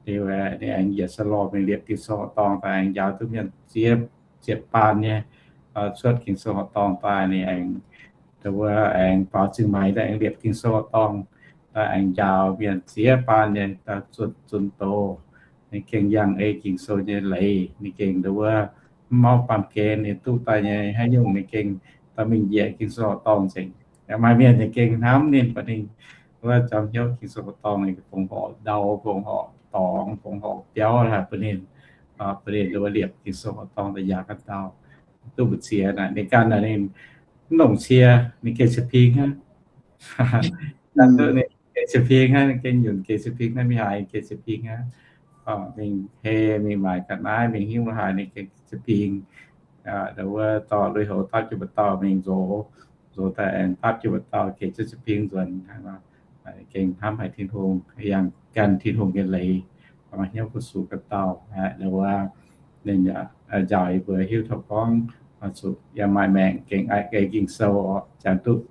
Liuz ninh aengx yietc sa'lorh mingh liepc Ging-Sou horqc dorngh daaih aengx njaaux duqv mienh ziepc, ziepc baan nyei. Cuotv Ging-Sou horqc dorngh daaih ninh aengx, ndau wuov aengx faaux Zingh Maix daaih aengx liepc Ging-Sou horqc dorngh daaih aengx njaaux mienh ziepc baan nyei, daaih zunh, zunh doz. Ninh gengh yangh ei Ging-Sou nyei leiz, ninh gengh ndau wuov mv mauv baamh gen ninh duqv daaih nyei haaix nyungc ninh gengh dorh mingh njiec Ging-Sou horqc dorngh nzengc. Yaac maaih mienh ninh gengh hnamv ninh, baac ninh wuov jauv hnyouv Ging-Sou horqc dorngh ninh fongc horc ndau, fongc horc dorngx, fongc horc biauv haic bun ninh, bun ninh ndau wuov liepc Ging-Sou horqc dorngh daaih njaaux ganh dauh. Duqv mbu'ziex naaic ninh ganh naaic ninh mv longc cie, ninh gengh ca'ping hnangv. Ninh gengh ca'ping hnangv, ninh gengh nyunc gengh ca'ping hnangv, mingh haaix gengh ca'ping hnangv. Mingh hei mingh maaic ga'naaiv mingh hiuv haaix ninh gengh ca'ping. Ndau wuov dorh lui-houx dapv jienv mba'dauh mingh nzox, nzox daaih aengx dapv jienv mba'dauh gengh ca'ping nzuonx hnangv nor. Gengh hnamv haic Tin-Hungh, yangh gan Tin-Hungh nyei leiz, hnyouv fu-sux ganh dauh. Ndau wuov ninh yaac njaaux yie mbuo hiuv taux gorngv zuqc yaac maaih maengc gengh aiv geix Ging-Sou oc, jangx duqv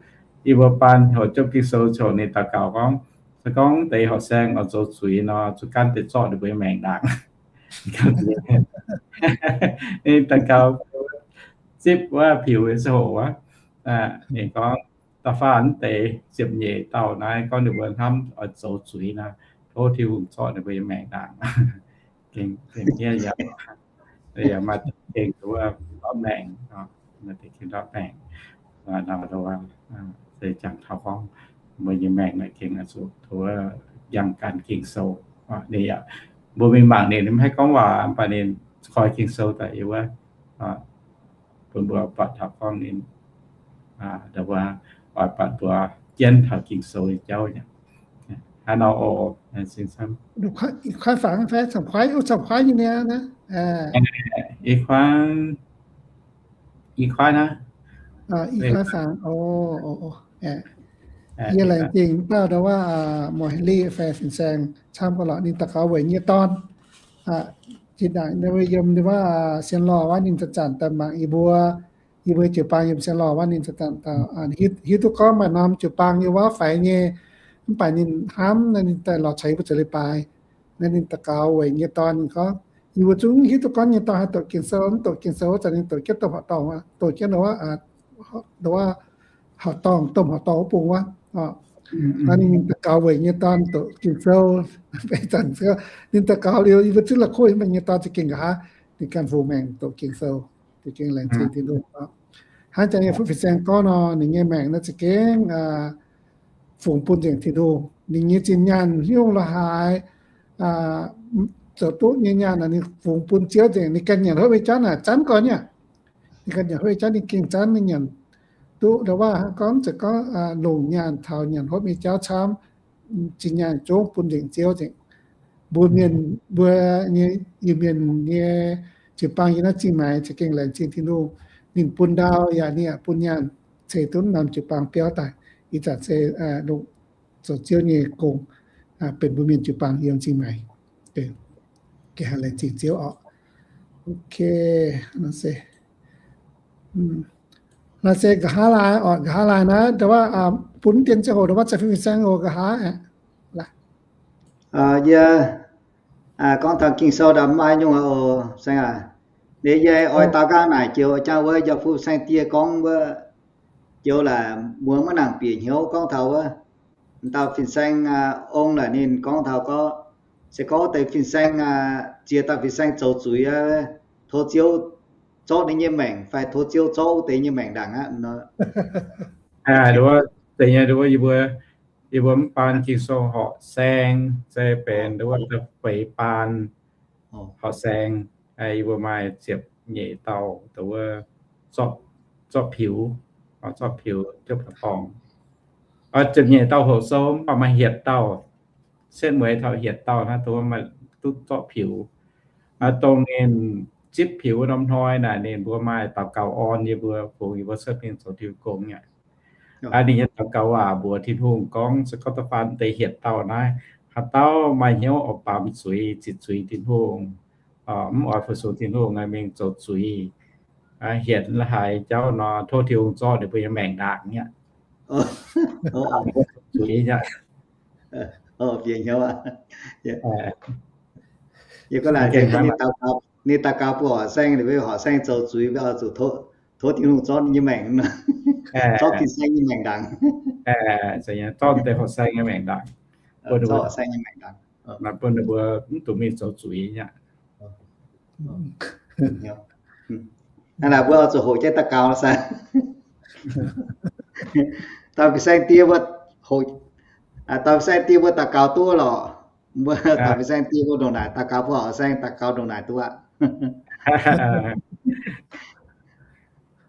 yie mbuo baan hoqc jopv Ging-Sou ziouc ninh daux gaux gorngv, se gorngv deix horqc saeng oix zoux zuiz nor, zuqc gaanv deix zorqv ninh mbuo nyei maengc ndaangc. Ninh daux gaux zipv wuov piux nyei ziangh hoc wuov, ninh gorngv, da'faanh deix ziepc nyeic dauh naaiv gorngv ninh mbuo hnamv oix zoux zuiz nor, tov Tin-Hungh zorqv ninh mbuo nyei maengc ndaangc. Gengh hniev yaac, yaac maaih gengh ndortv maengc, maaih gengh ndortv maengc. Se jangx taux gorngv mbuo nyei maengc naaic gengh zuqc tov yangh gan Ging-Sou. Ninh yaac, mbuo mingh mangc ninh, ninh mv haih gorngv waac, mv baac ninh koi Ging-Sou daaih yie wuov, bun mbuo buatc taux gorngv ninh, ndau wuov, oix buatc mbuo jienv taux Ging-Sou nyei jauv nyei. Hnangv nor oc, i kuaaiv fangx fai camv kuaaiv, camv kuaaiv nyei niaa. I kuaaiv, i kuaaiv naaiv, i kuaaiv fangx. Yie laengz zingh dauh ndau wuov Moic Hli fai fin-saeng camv ga'lorqc, ninh daux gaux weic nyei dorn. Zinh ndaangc yiem ndau wuov sienx lorh wuov ninh zanc-zanc daaih mangc yie mbuo, yie mbuo jiu-baang yiem sienx lorh wuov ninh zanc-zanc daaih hiuv duqv gorngv maaih norm jiu-baang yiem wuov faix nyei, mv baac ninh hnamv naaiv ninh daaih lorz caux yie mbuo zoux leiz-baaix. Naaiv ninh daux gaux weic nyei dorn ninh gorngv, yie mbuo zungv hiuv duqv gorngv nyei dorn haih doqc Ging-Sou, mv doqc Ging-Sou wuov zanc ninh doqc jienv domh horqc dorngh, doqc jienv ndau wuov horqc dorngh, domh horqc dorngh wuov bung wuov. Naaiv ninh daux gaux weic nyei dorn doqc Ging-Sou. Ninh daux gaux liuz yie mbuo zungv la'kuqv mv baac nyei dorn za'gengh nqa'haav ninh ganh fungx maengc doqc Ging-Sou, za'gengh laengz zingh Tin-Hungh. Hnangv jangx yie fin-saeng gorngv nor, ninh nyei maengc naaiv za'gengh fungx bun nzengc Tin-Hungh. Ninh nyei zinh nyaanh hnyouv la'haaix, zoux duqv nyei nyaanh ninh fungx bun Ziouv nzengc. Ninh ganh nyanc hopv nyei jauv naaic zanv gorn nyei. Ninh ganh nyanc hopv nyei jauv ninh gengh zanv, ninh nyanc duqv ndau wuov gorngv, gorngv longc nyaanh taux nyanc hopv nyei jauv camv, zinh nyaanh zungv bun nzengc Ziouv nzengc. Mbuo mienh, mbuo nyei Iu-Mienh nyei jiu-baang yiem naaiv Zingh Maix za'gengh laengz zingh Tin-Hungh. Ninh bun ndau yaac ninh yaac bun nyaanh ceix duqv norm jiu-baang biauv daaih. Ih zanc se longc zoux Ziouv nyei gong, benx mbuo mienh jiu-baang yiem Zingh Maix. Gengh haiz laengz zingh Ziouv oc. Ok, naaiv se nqa'haav laai oc, nqa'haav laai naaiv ndau wuov bun dien ziangh hoc ndau wuov caux fin-saeng oc, nqa'haav aqv. Yie gorngv taux Ging-Sou ndau mv maaih nyungc oc, saeng aac. Ninh yie oix daux nqaang naaic joux jang wuov yaac fu saeng die gorngv wuov, joux laaix muoz maiv nangc bieqc hnyouv gorngv taux wuov, dauh fin-saeng ong laaix ninh gorngv taux gorngv, se gorngv deix fin-saeng ziex dauh fin-saeng zoux zuiz, tov Ziouv zorqv ninh nyei maengc fai tov Ziouv zorqv wuov deix nyei maengc ndaangc aqv. Dongh wuov, yie mbuo, yie mbuo mv baan Ging-Sou horqc saeng, se benx dongh wuov da'feix baan horqc saeng, yie mbuo maaih ziepc nyeic dauh dongh wuov zorqv piux, zorqv piux jienv dorngx. Ziepc nyeic dauh hoqc sou mv baac maaih hietc dauh, setv mueiz taux hietc dauh naaiv dongh wuov maaih duqv zorqv piux. Dongh ninh zipv piux norm hnoi naaic ninh mbuo maaih daux gaux orn yie mbuo, fungx yie mbuo cuotv mingh zoux Tin-Hungh gong aqv. Ninh nyei daux gaux waac mbuox Tin-Hungh gorngv, se gorngv da'faanh deix hietc dauh naaiv, haaix dauh maaih hnyouv oix baamz zuiz, zitc zuiz Tin-Hungh, mv oix fu-sux Tin-Hungh, mingh zoux zuiz, hienx la'haaix jauv nor, tov Tin-Hungh zorqv ninh mbuo nyei maengc ndaangc aqv. Zuiz aqv. Bieqc hnyouv aqv. Yie gorngv naaic, ninh daux gaux bun horqc saeng, ninh mbuo horqc saeng zoux zuiz, mbuo oix zuqc tov Tin-Hungh zorqv ninh nyei maengc, zorqv fin-saeng nyei maengc ndaangc. Zorqv deix horqc saeng nyei maengc ndaangc, bun horqc saeng nyei maengc ndaangc, bun ninh mbuo mv dungx mingh zoux zuiz aqv. Naaiv mbuo oix zuqc hoqc jienv daux gaux sai. Dauh fin-saeng die mbuo, dauh fin-saeng die mbuo daux gaux duqv lorqc. Mbuo dauh fin-saeng die mbuo ndongc naaic daux gaux, mbuo horqc saeng daux gaux ndongc naaic duqv aqv.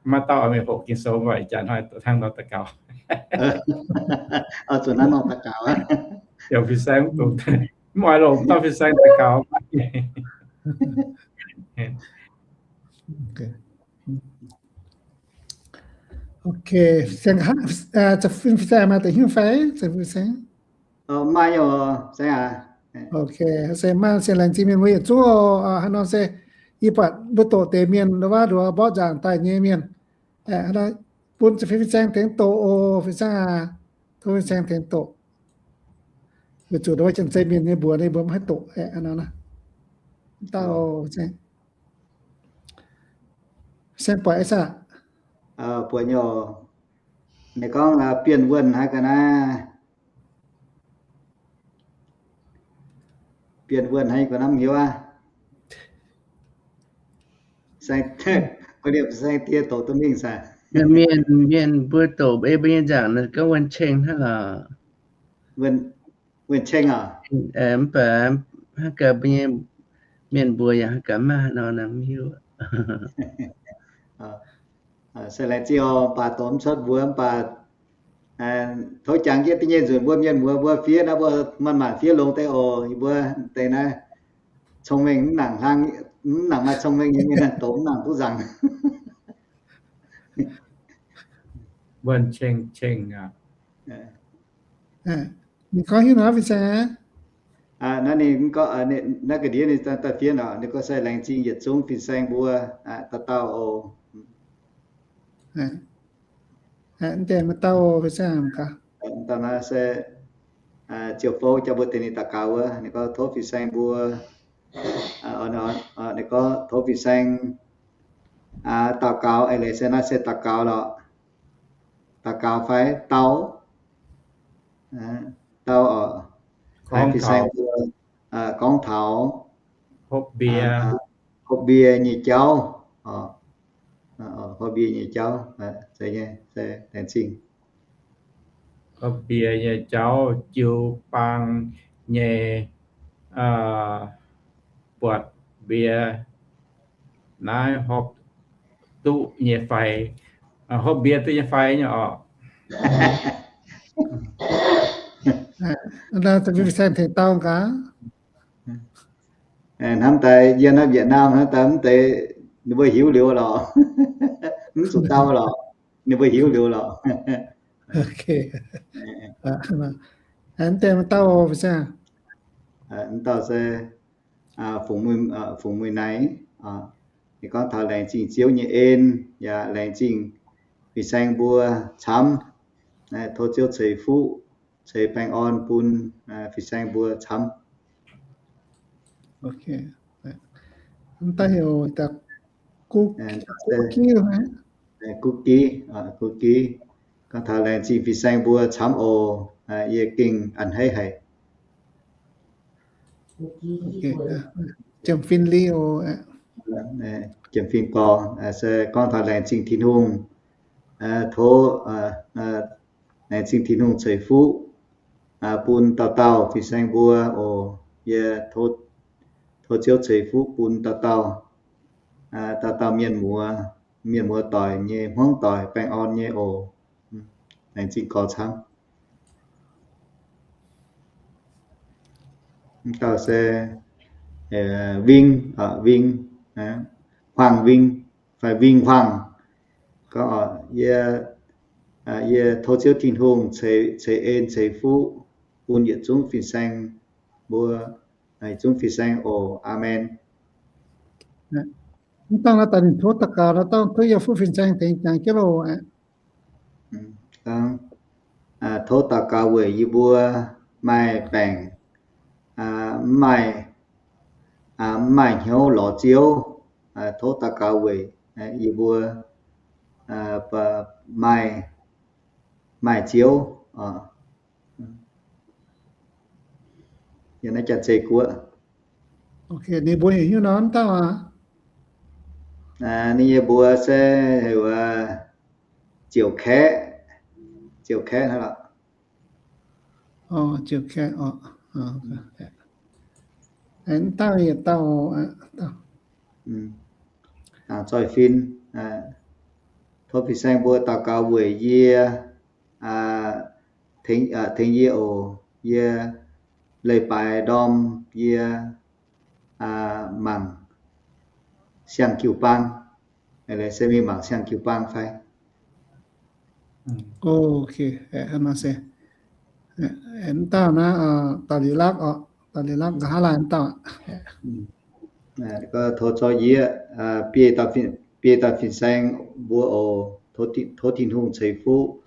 Maaih dauh oix mingh hoqc Ging-Sou, mbuo ih jaax hnoi hnangv nor daux gaux. Oix zuqc hnangv nor daux gaux. Yaac fin-saeng mv dungx, mv oix longc dauh fin-saeng daux gaux. Ok, fin-saeng maaih deix hnyouv fai? Maaih, fin-saeng. Ok, se maaih, se laengz zingh mienh mbuo yietc zungv. Hnangv nor se yie buatc mbuo doqc deix mienh wuov, nduov mborqv nzaangc daaih nyei mienh, bun fin-saeng tengx doqc oc. Fin-saeng aac, tov fin-saeng tengx doqc. Weic zuqc nduov janx-zei mienh nyei mbuox ninh mbuo mv haih doqc aqv. Dauh fin-saeng buatc aqv. Buatc nyei. Ninh gorngv Bienh Wuonh haaix ga'naaiv? Bienh Wuonh haaix ga'naaiv mv hiuv aqv. Saeng, mbuo liemh saeng die doqc duqv mingh saah? Mienh, mienh mbuo doqc ei mbuo nyei nzaangc naaic gorngv Wuonh Ceng hnangv lorqc. Wuonh Ceng aac? Mv baac hnangv gaax mbuo nyei mienh mbuox yaac hnangv gaax maaih nor, mv hiuv. Se laengz zingh oc, mv baac doqc mv cuotv mbuox, mv baac tov jangx jienv da'nyeic nzunc mbuo mienh muoz mbuo fiev naaiv, mbuo manc-manc fiev longx deix oc. Yie mbuo deix naaiv cong-mengh mv nangc hlang, mv nangc maaih cong-mengh nyei mienh doqc mv nangc duqv nzangc. Wuonh Ceng Ceng aac. Ninh gorngv hiuv nor, fin-saeng aac. Naaiv ninh, naaiv ga'ndiev ninh daaih fiev nor, ninh gorngv se laengz zingh yietc zungv fin-saeng mbuo dauh dauh oc. Mv deix maaih dauh fin-saeng gaax. Dauh naaiv se Ziouv Fouv jaa mbuo deix ninh daux gaux wuov, ninh gorngv tov fin-saeng mbuo, ninh gorngv tov fin-saeng daux gaux, eix leiz se naaiv se daux gaux lorqc. Daux gaux fai dau, dau oc. Haiz fin-saeng mbuo gorngv taux hopv mbie, hopv mbie nyei jauv, hopv mbie nyei jauv, se laengz zingh. Hopv mbie nyei jauv, jiu-baang nyei buatc mbie naaiv hopv duqv nyei fai, hopv mbie duqv nyei fai nyei oc. Fin-saeng tengx dau gaax. Hnamv daaih yiem naaiv Việt Nam hnamv daaih mv deix, ninh mbuo hiuv liuz lorqc. Mv zuqc dau lorqc, ninh mbuo hiuv liuz lorqc. Mv deix maaih dauh fin-saeng. Mv dauh se Fungx Muih Naix. Ninh gorngv taux laengz zingh Ziouv nyei en, yaac laengz zingh fin-saeng mbuo camv. Tov Ziouv ceix fuqv ceix baengh orn bun fin-saeng mbuo camv. Mv daaih heuc daaih Gu Giv, Gu Giv, gorngv taux laengz zingh fin-saeng mbuo camv oc. Yie gengh a'hneiv haic. Jiem fin li oc. Jiem fin gorx se gorngv taux laengz zingh Tin-Hungh, tov laengz zingh Tin-Hungh ceix fuqv bun dauh dauh fin-saeng mbuo oc. Yie tov Ziouv ceix fuqv bun dauh dauh, dauh dauh mienh muoz, mienh muoz doic nyei hmuangv doic baengh orn nyei oc. Laengz zingh gorx camv. Dauh se Ving, Ving, Huaang Ving fai Ving Huaang. Gorngv, yie tov Ziouv Tin-Hungh ceix en ceix fuqv bun yietc zungv fin-saeng mbuo, yietc zungv fin-saeng oc. Aamen. Mv dangh naaiv daaih ninh tov daux gaux, naaiv dangh tov yie fuqv fin-saeng tengx jangx jienv loh. Tov daux gaux weic yie mbuo maaih baengc, mv maaih, mv maaih hnyouv lorz Ziouv. Tov daux gaux weic yie mbuo maaih, maaih Ziouv. Yie naaiv Janx-Zei Guoqv. Ninh mbuo heuc hnyouv nor mv dauh aqv. Ninh nyei mbuox se heuc Ziouc Kaeqv, Ziouc Kaeqv hnangv lorqc. Ziouc Kaeqv oc. Mv dauh yietc dauh. Zoih fin, tov fin-saeng mbuo daux gaux weic yie, tengx yie oc. Yie leiz-baaix ndorm yie mangc siang-jiu-baang, se mingh mangc siang-jiu-baang fai? Mv dauh naaiv, daux liuz lakv oc, daux liuz lakv nqa'haav laai mv dauh. Tov zorqv yie, biei dauh fin-saeng mbuo oc. Tov Tin-Hungh ceix fuqv,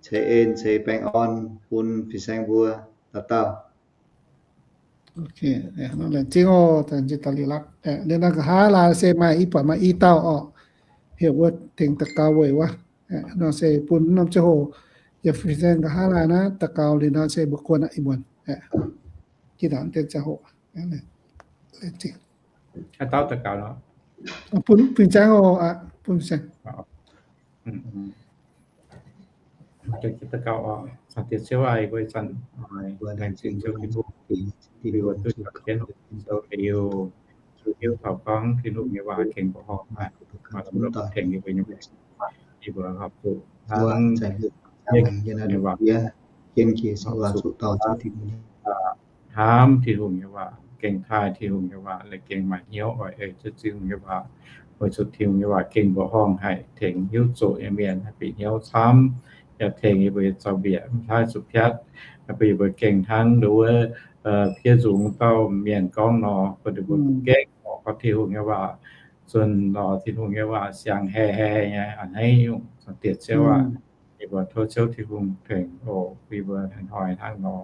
ceix en, ceix baengh orn bun fin-saeng mbuo dauh dauh. Laengz zingh oc, daux liuz lakv. Liuz naaiv nqa'haav laai se maaih i buatc maaih i dauh oc, heuc mbuo tengx daux gaux weic wuov. Nor se bun norm ziangh hoc yiem fin-saeng nqa'haav laai naaiv daux gaux liuz nor se mbuo guon aqv ih muonz. Jiex daaih deix ziangh hoc. Bun fin-saeng oc, bun fin-saeng. Daux gaux oc. Zanc Diex Ziouv aac, mbuo ih zanc laengz zingh Ziouv Tin-Hungh, bun mbuo duqv jangx jienv Ging-Sou liuz, hiuv taux gorngv Tin-Hungh nyei waac gengh mbuoqc horngh haic, maaih longx tengx yie mbuo nyei maengc. Yie mbuo horpc zuqc hnangv nyei waac, hnamv Tin-Hungh nyei waac, gengh taaih Tin-Hungh nyei waac, la'gengh maaih hnyouv oix ei jienv Tin-Hungh nyei waac, weic zuqc Tin-Hungh nyei waac gengh mbuoqc horngh haic, tengx hiuv zuqc nyei mienh haih bieqc hnyouv camv. Yaac tengx yie mbuo nyei zaux-mbiec mv haih zuqc piatv. Mbuo yie mbuo gengh hnangv nduov fiev nzungx dauh mienh gorngv nor, bun ninh mbuo gengh oix gorngv Tin-Hungh nyei waac, zunh lorz Tin-Hungh nyei waac siang hei hei nyei a'hneiv nyungc. Zanc Diex Ziouv aac, yie mbuo tov Ziouv Tin-Hungh tengx oc. Yie mbuo hnoi-hnoi hnangv nor,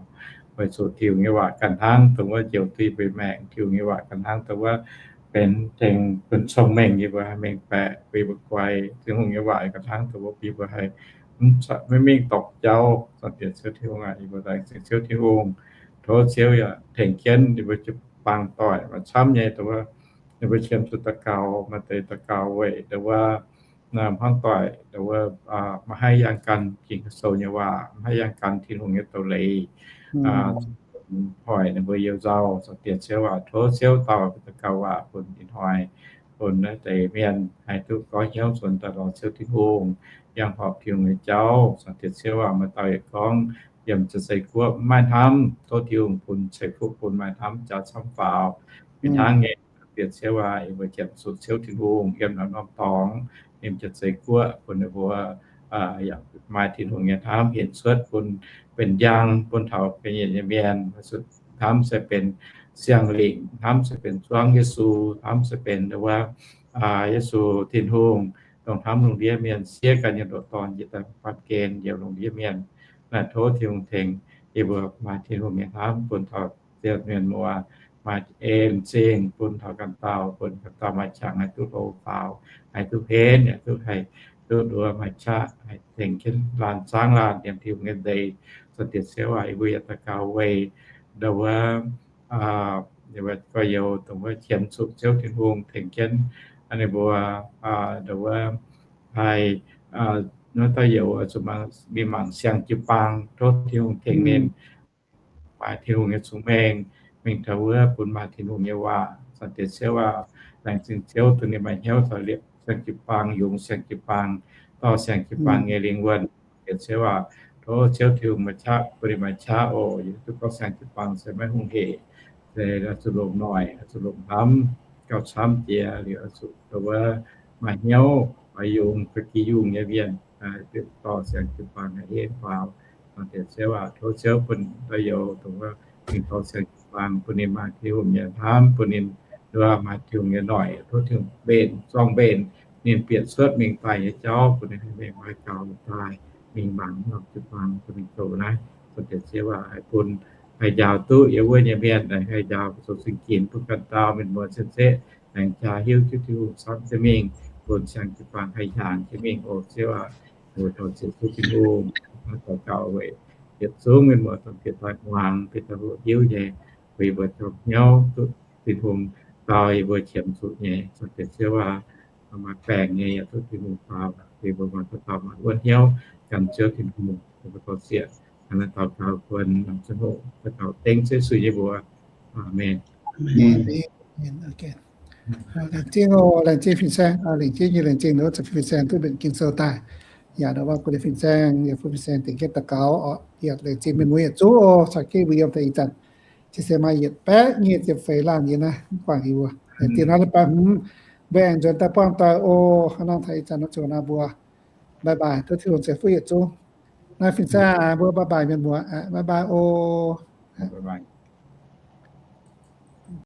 weic zuqc Tin-Hungh nyei waac ganh hnangv dongh wuov njoux duqv yie mbuo maengc. Tin-Hungh nyei waac ganh hnangv dongh wuov benx tengx bun cong-mengh yie mbuo haih mengh baeqc, bun yie mbuo guai. Tin-Hungh nyei waac ganh hnangv dongh wuov bun yie mbuo haih mv mingh dorngc jauv. Zanc Diex Ziouv Tin-Hungh aac, yie mbuo laengz zingh Ziouv Tin-Hungh. Tov Ziouv yaac tengx jienv yie mbuo jiu-baang doic maaih camv nyei dongh wuov ninh mbuo qiemx zuqc daux gaux, maaih deix daux gaux weic dongh wuov hmuangv doic, dongh wuov maiv haih yangh gan Ging-Sou nyei waac, maiv haih yangh gan Tin-Hungh nyei doz-leiz, hoic ninh mbuo youh nzauh. Zanc Diex Ziouv aac, tov Ziouv daux gaux waac bun ih hnoi, bun naaiv deix mienh haih duqv goiv hnyouv nzuonx daaih lorz Ziouv Tin-Hungh, yangh horpc Tin-Hungh nyei jauv. Zanc Diex Ziouv aac, maaih dauh yietc gorngv yiem Janx-Zei Guoqv mv maaih hnamv, tov Tin-Hungh bun ceix fuqv bun maaih hnamv jaax camv faaux. Ih hnangv nyei, Zanc Diex Ziouv aac, yie mbuo qiemx zuqc Ziouv Tin-Hungh yiem naaiv norm dorngx, yiem Janx-Zei Guoqv, bun ninh mbuo yaac maaih Tin-Hungh nyei hnamv hinc cuotv bun benx njang bun taux benx yietc nyei mienh. Zuqc hnamv se benx siang-lingc, hnamv se benx zuangv Yesu, hnamv se benx wuov Yesu Tin-Hungh, dongh hnamv lungh ndiev mienh siev ganh nyei ndoqc Dorn njiec daaih baamh gen njoux lungh ndiev mienh. Naaiv tov Tin-Hungh tengx yie mbuo maaih Tin-Hungh nyei hnamv bun taux mienh muoz, maaih en zingh bun taux ganh dauh, bun ganh dauh maaih qangx haih duqv hlo faaux, haih duqv henv, haih duqv haih duqv nduov maaih qaqv, haih tengx jienv laanh zaangv laanh yiem Tin-Hungh nyei ndeic. Sortv diex Ziouv aac, yie mbuo yaac daux gaux weic ndau wuov gorx-youz dongh wuov qiemx zuqc Ziouv Tin-Hungh tengx jienv ninh mbuo, ndau wuov haih, wuov dauh youz zuqc mingh mangc siang-jiu-baang, tov Tin-Hungh tengx ninh maaih Tin-Hungh nyei cong-mengh mingh taux wuov bun maaih Tin-Hungh nyei waac. Sortv diex Ziouv aac, laengz zingh Ziouv dongh ninh maaih hnyouv taux liepc siang-jiu-baang, yungz siang-jiu-baang, dorh siang-jiu-baang nyei lingh wuonh. Diex Ziouv aac, tov Ziouv Tin-Hungh maaih qaqv bun ninh maaih qaqv oc. Yie duqv gorngv siang-jiu-baang se maiv hungh hec, se oix zuqc longc noic, oix zuqc longc hnamv, gauh camv jiex liuz oix zuqc ndau wuov maaih hnyouv oix yungz ga'gi yungh nyei mienh, dorh siang-jiu-baang haih henv faaux. Sortv diex Ziouv aac, tov Ziouv bun dauh youz dongh wuov mingh dorh siang-jiu-baang bun ninh maaih Tin-Hungh nyei hnamv, bun ninh nduov maaih Tin-Hungh nyei noic, tov Tin-Hungh mbenc zorng mbenc ninh bieqc cuotv mingh daaih nyei jauv, bun ninh haih mengh maaih gaux daaih mingh mangc norm jiu-baang bun ninh zoux naaiv. Sortv diex Ziouv aac, haih bun, haih njaaux duqv yiem wuov nyei mienh, haih njaaux zoux zingh ginx bun ganh dauh mienh muoz cien-ceqv aengx jaa hiuv jienv Tin-Hungh camv jienv mingh, bun siang-jiu-baang haih hiaangx jienv mingh oc. Ziouv aac, mbuo dorh ziec duqv Tin-Hungh, daux gaux weic yietc zungv mienh muoz dongh bieqc daaih muangx, bieqc daaih hoqc hiuv nyei, bun yie mbuo jomc hnyouv duqv Tin-Hungh dau yie mbuo qiemx zuqc nyei. Sortv diex Ziouv aac, maaih baengc nyei yaac duqv Tin-Hungh dau, bun yie mbuo maaih dauh dauh maaih wuonv hnyouv gan Ziouv Tin-Hungh. Yie mbuo dorh ziec naaiv daux gaux kuonx, daux gaux dengv Yesu nyei mbuox. Aamen. Laengz zingh oc, laengz zingh fin-saeng, laengz zingh nyei, laengz zingh nduov fin-saeng duqv mbenc Ging-Sou daaih. Yaac nduov bun fin-saeng, yaac bun fin-saeng dingc jienv daux gaux oc. Yaac laengz zingh mienh muoz yietc zungv oc, caux jienv mbuo yiem daaih ih zanc. Cien-saeng maaih yietc baeqv nyic ziepc feix laanh yiem naaiv mv guangc yie mbuo. Dingh naaiv leiz-baaix hmz mbuo aengx nzuonx daaih buangh doic oc. Hnangv naaiv taux ih zanc nor ziouc naaiv mbuo bye bye, tov Tin-Hungh ceix fuqv yietc zungv. Naaiv fin-saeng mbuo bye bye mienh muoz, bye bye oc.